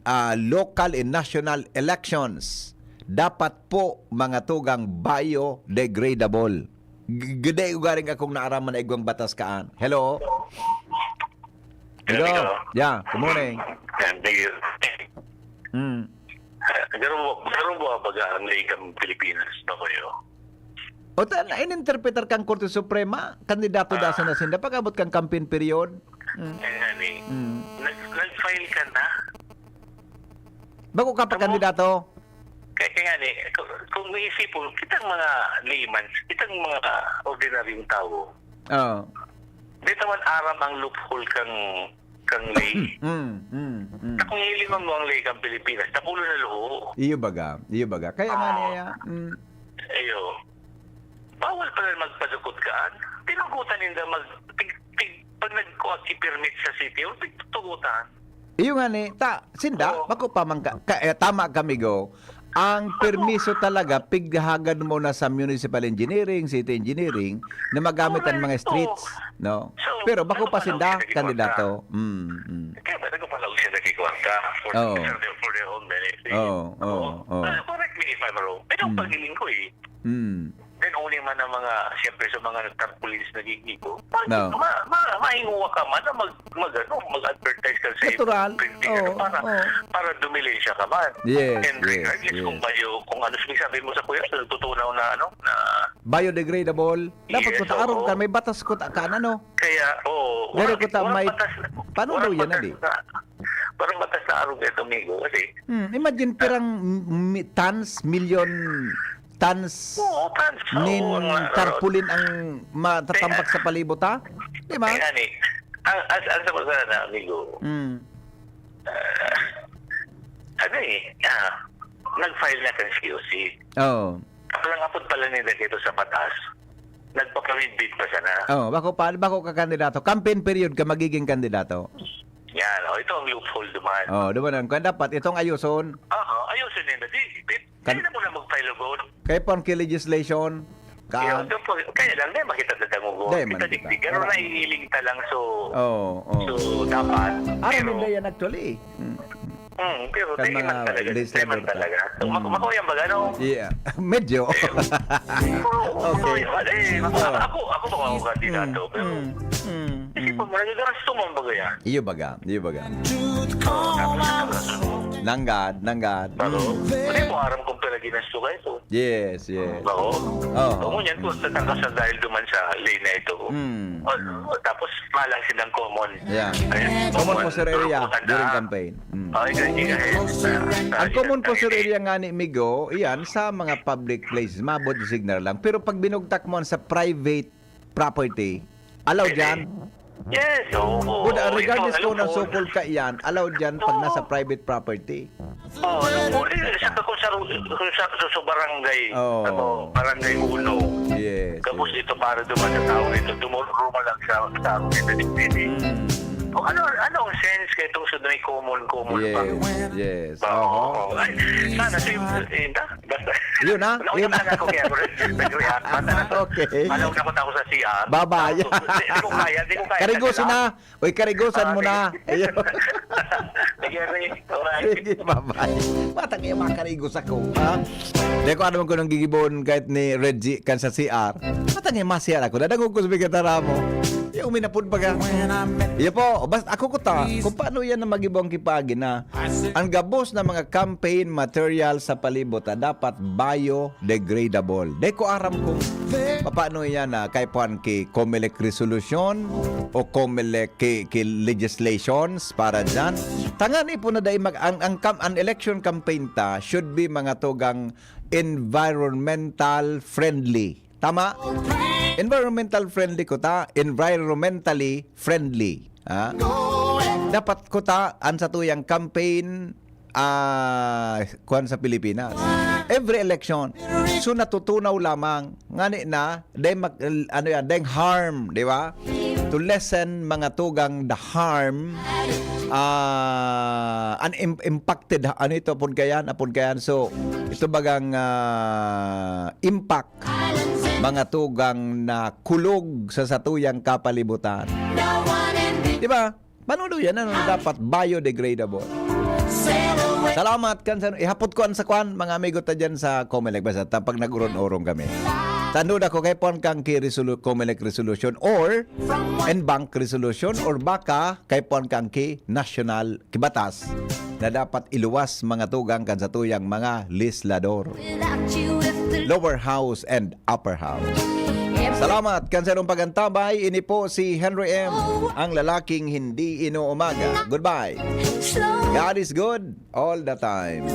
ah, local and national elections, dapat po, mga tugang, biodegradable. G-, gede ugaring akong naaraman na igwang batas kaan. Hello? Hello, Hello? Nico. Yeah, good morning. Yan, thank you. Mm. Ah, garo mo, garo mo ba ang ley kan Pilipinas ba kayo? O ta, na ininterpretar kang Korte Suprema, kandidato da Ah. sana sinda, pag-abot kang campaign period. Mm. Kaya nga ni, Mm. nag-, nag-file ka na. Bako ka pa Tamo. kandidato? Kaya, kaya nga ni, kung, kung iisipon, kitang mga layman, kitang mga ordinaryong tawo, Oo. di naman aram ang loophole kang, kang ley. Mm, mm, mm. Na kung hilingon mo ang ley kan Pilipinas, dakulo na luho. Iyo baga, iyo baga. Kaya nga Oo. niya, mm. Iyo. Bawal pala magpadukot kaan. Tinugutan ninda mag-, tig-, tig-, pag nagkuha ki permit sa C T O, tigtutugutan. Iyo nga ni, ta, sinda, Oo. bako pa man ka, ka, eh, tama kami, go. Ang Bako. permiso talaga, pighahagad mo na sa municipal engineering, city engineering, na magamit ang mga Correct. streets, no? So, Pero bako nagpapalaog pa sinda, sila kay kandidato. Mm, mm. Kaya ba nagpapalaog sila kay kwarta for Oo. their, for their own benefit? Oo, oo, Oo. oo. Ah, correct me if I'm wrong. Pero ang Mm. paghiling ko eh, Mm. Then, only man ang mga, siyempre, sa mga nagtarpaulins na ginigibo, ma-, No. ma-, ma-, mahinguha ka man na mag-, mag-, ano, mag-advertise ka sa Natural. printing, ano, Oo, para, oo. para dumilensya ka man. Yes, And yes, regardless yes. kung bio, kung ano, sabi mo sa kuya, sa nagtutunaw na, ano, na Biodegradable. Dapat Yes, ko ta-, aron oo. ka, may batas ko ta-, ka, ano? Kaya, oo, Pero walang, ko ta-, walang may, batas na, paano walang daw yan, batas Adi? na, walang batas na arog kay Domingo kasi Hmm, imagine, Ah. pirang mi-, tons, milyon tons Oo, tons. Oo, nin ang, tarpaulin ang matatambak Kaya sa palibot, ha? Di ba? Kaya ni, ang, as, ang sa mga na, amigo, Mm. ah, ano eh, ah, nag-file na kan C O C. Oo. Ang apod pala nila dito sa batas, nagpapawid-bid pa sana. Oo, bako pa, bako ka kandidato. Campaign period ka magiging kandidato. Yan, oh, ito ang loophole duman. Oh, duman ang, kaya dapat itong ayuson. Oo, ayusin nila. Di, di, Kan- di na mo na mag-file of oath. Kaya pang legislation, Kaya, ka- ito po, kaya lang, di makita sa dangugo. Di man Kita kita. digdig. Pero Wala. naiiling ta lang, so, Oo, oo. so, dapat. Aram Pero, din yan actually. Mm. Hmm, pero Kan di man mga talaga, di man legislator ta. talaga. So, mak-, Mm. makuya ba, ano? Yeah. Medyo. Pero, Okay. makuya ba? Eh, Oh. ako, ako ba ako kandidato? Mm. Pero, Mm. Mm. isipon mo, nagagasto mo ang bagay, ah. Iyo baga, iyo baga. Truth call out. Nanggad, nanggad. Bako? Mm. Hindi mo aram kung pera ginasto ka ito. Yes, yes. Bako? Oo. Kung yan, kung tatangkas na dahil duman sa lane na ito. Mm. O, Mm. o, tapos, malang silang common. Yeah. Ayan, Common common. po sa area Pero kung during tanda, campaign. Mm. Oh, ikaw, hindi ka, eh, Ang common po sa area nga ni Migo, iyan, sa mga public places, mabot signal lang. Pero pag binugtak mo sa private property, allowed Pwede. yan. Yes, oo. Good, ah, Ito, regardless alam kung mo, nasukol ka iyan, allowed yan pag Oo. nasa private property. Oo, alam mo, eh, sa, kung sa, kung sa, sa, sa barangay, Oo. ano, barangay uno. Yes, Tapos yes. ito para duman sa tao ito, dumuruma lang sa tao ito, depende. Mm. O ano, anong sense kay itong sud may common, common pa? Yes, yes. Ba, Oho. Oo. Ay, sana si Inda. Basta. Yun na, Nauna yun na. pa lang ako kay Agro. Nag-react. Basta na. Okay. Alam na ko ako sa C R. Bye-bye. Hindi ko kaya, hindi ko kaya. Karigosan na. Uy, karigosan Ah, mo na. sige. Ayun. Sige, Ray. Alright. Sige, bye-bye. Matang yung makarigos ako, ha? Di ko alam kung anong gigibon kahit ni Reggie kan sa C R. Matang yung ma-C R ako. Dadangog ko sa bigat mo. Yung uminapod pa ka. Iyo po, basta ako kuta, kung paano yan na magibong kipagi na ang gabos na mga campaign material sa palibot na dapat biodegradable. Di ko aram kung paano yan na kaipuhan ki Comelec resolution o Comelec ki, ki legislations para dyan. Tangan ipo na dai mag, ang, ang, cam- ang election campaign ta should be mga tugang environmental friendly. Tama? Environmental friendly ko ta, environmentally friendly. Ha? Dapat ko ta, ang satuyang campaign, ah, kuwan sa Pilipinas. Every election. So natutunaw lamang, ngani na, dahil mag, ano yan, dahil harm, di ba? To lessen mga tugang the harm, ah, an im- impacted, ano ito, apod kayan, apod kayan. So, ito bagang ah, impact, mga tugang na kulog sa satuyang kapalibutan. Di ba? Paano daw yan? Ano dapat? Biodegradable. Salamat kan sa ihapot ko an sa kwan, mga amigo ta dyan sa Comelec. Basta ta- pag nag-uron-urong kami. Tandaan ako kay puan kang ki resolu- Comelec resolution or en bank resolution or baka kay puan kang ki national kibatas na dapat iluwas mga tugang kan satuyang mga legislador, lower house and upper house. Salamat kan sa inyong pagantabay. Ini po si Henry M, ang lalaking hindi inuumaga. Goodbye. God is good all the time.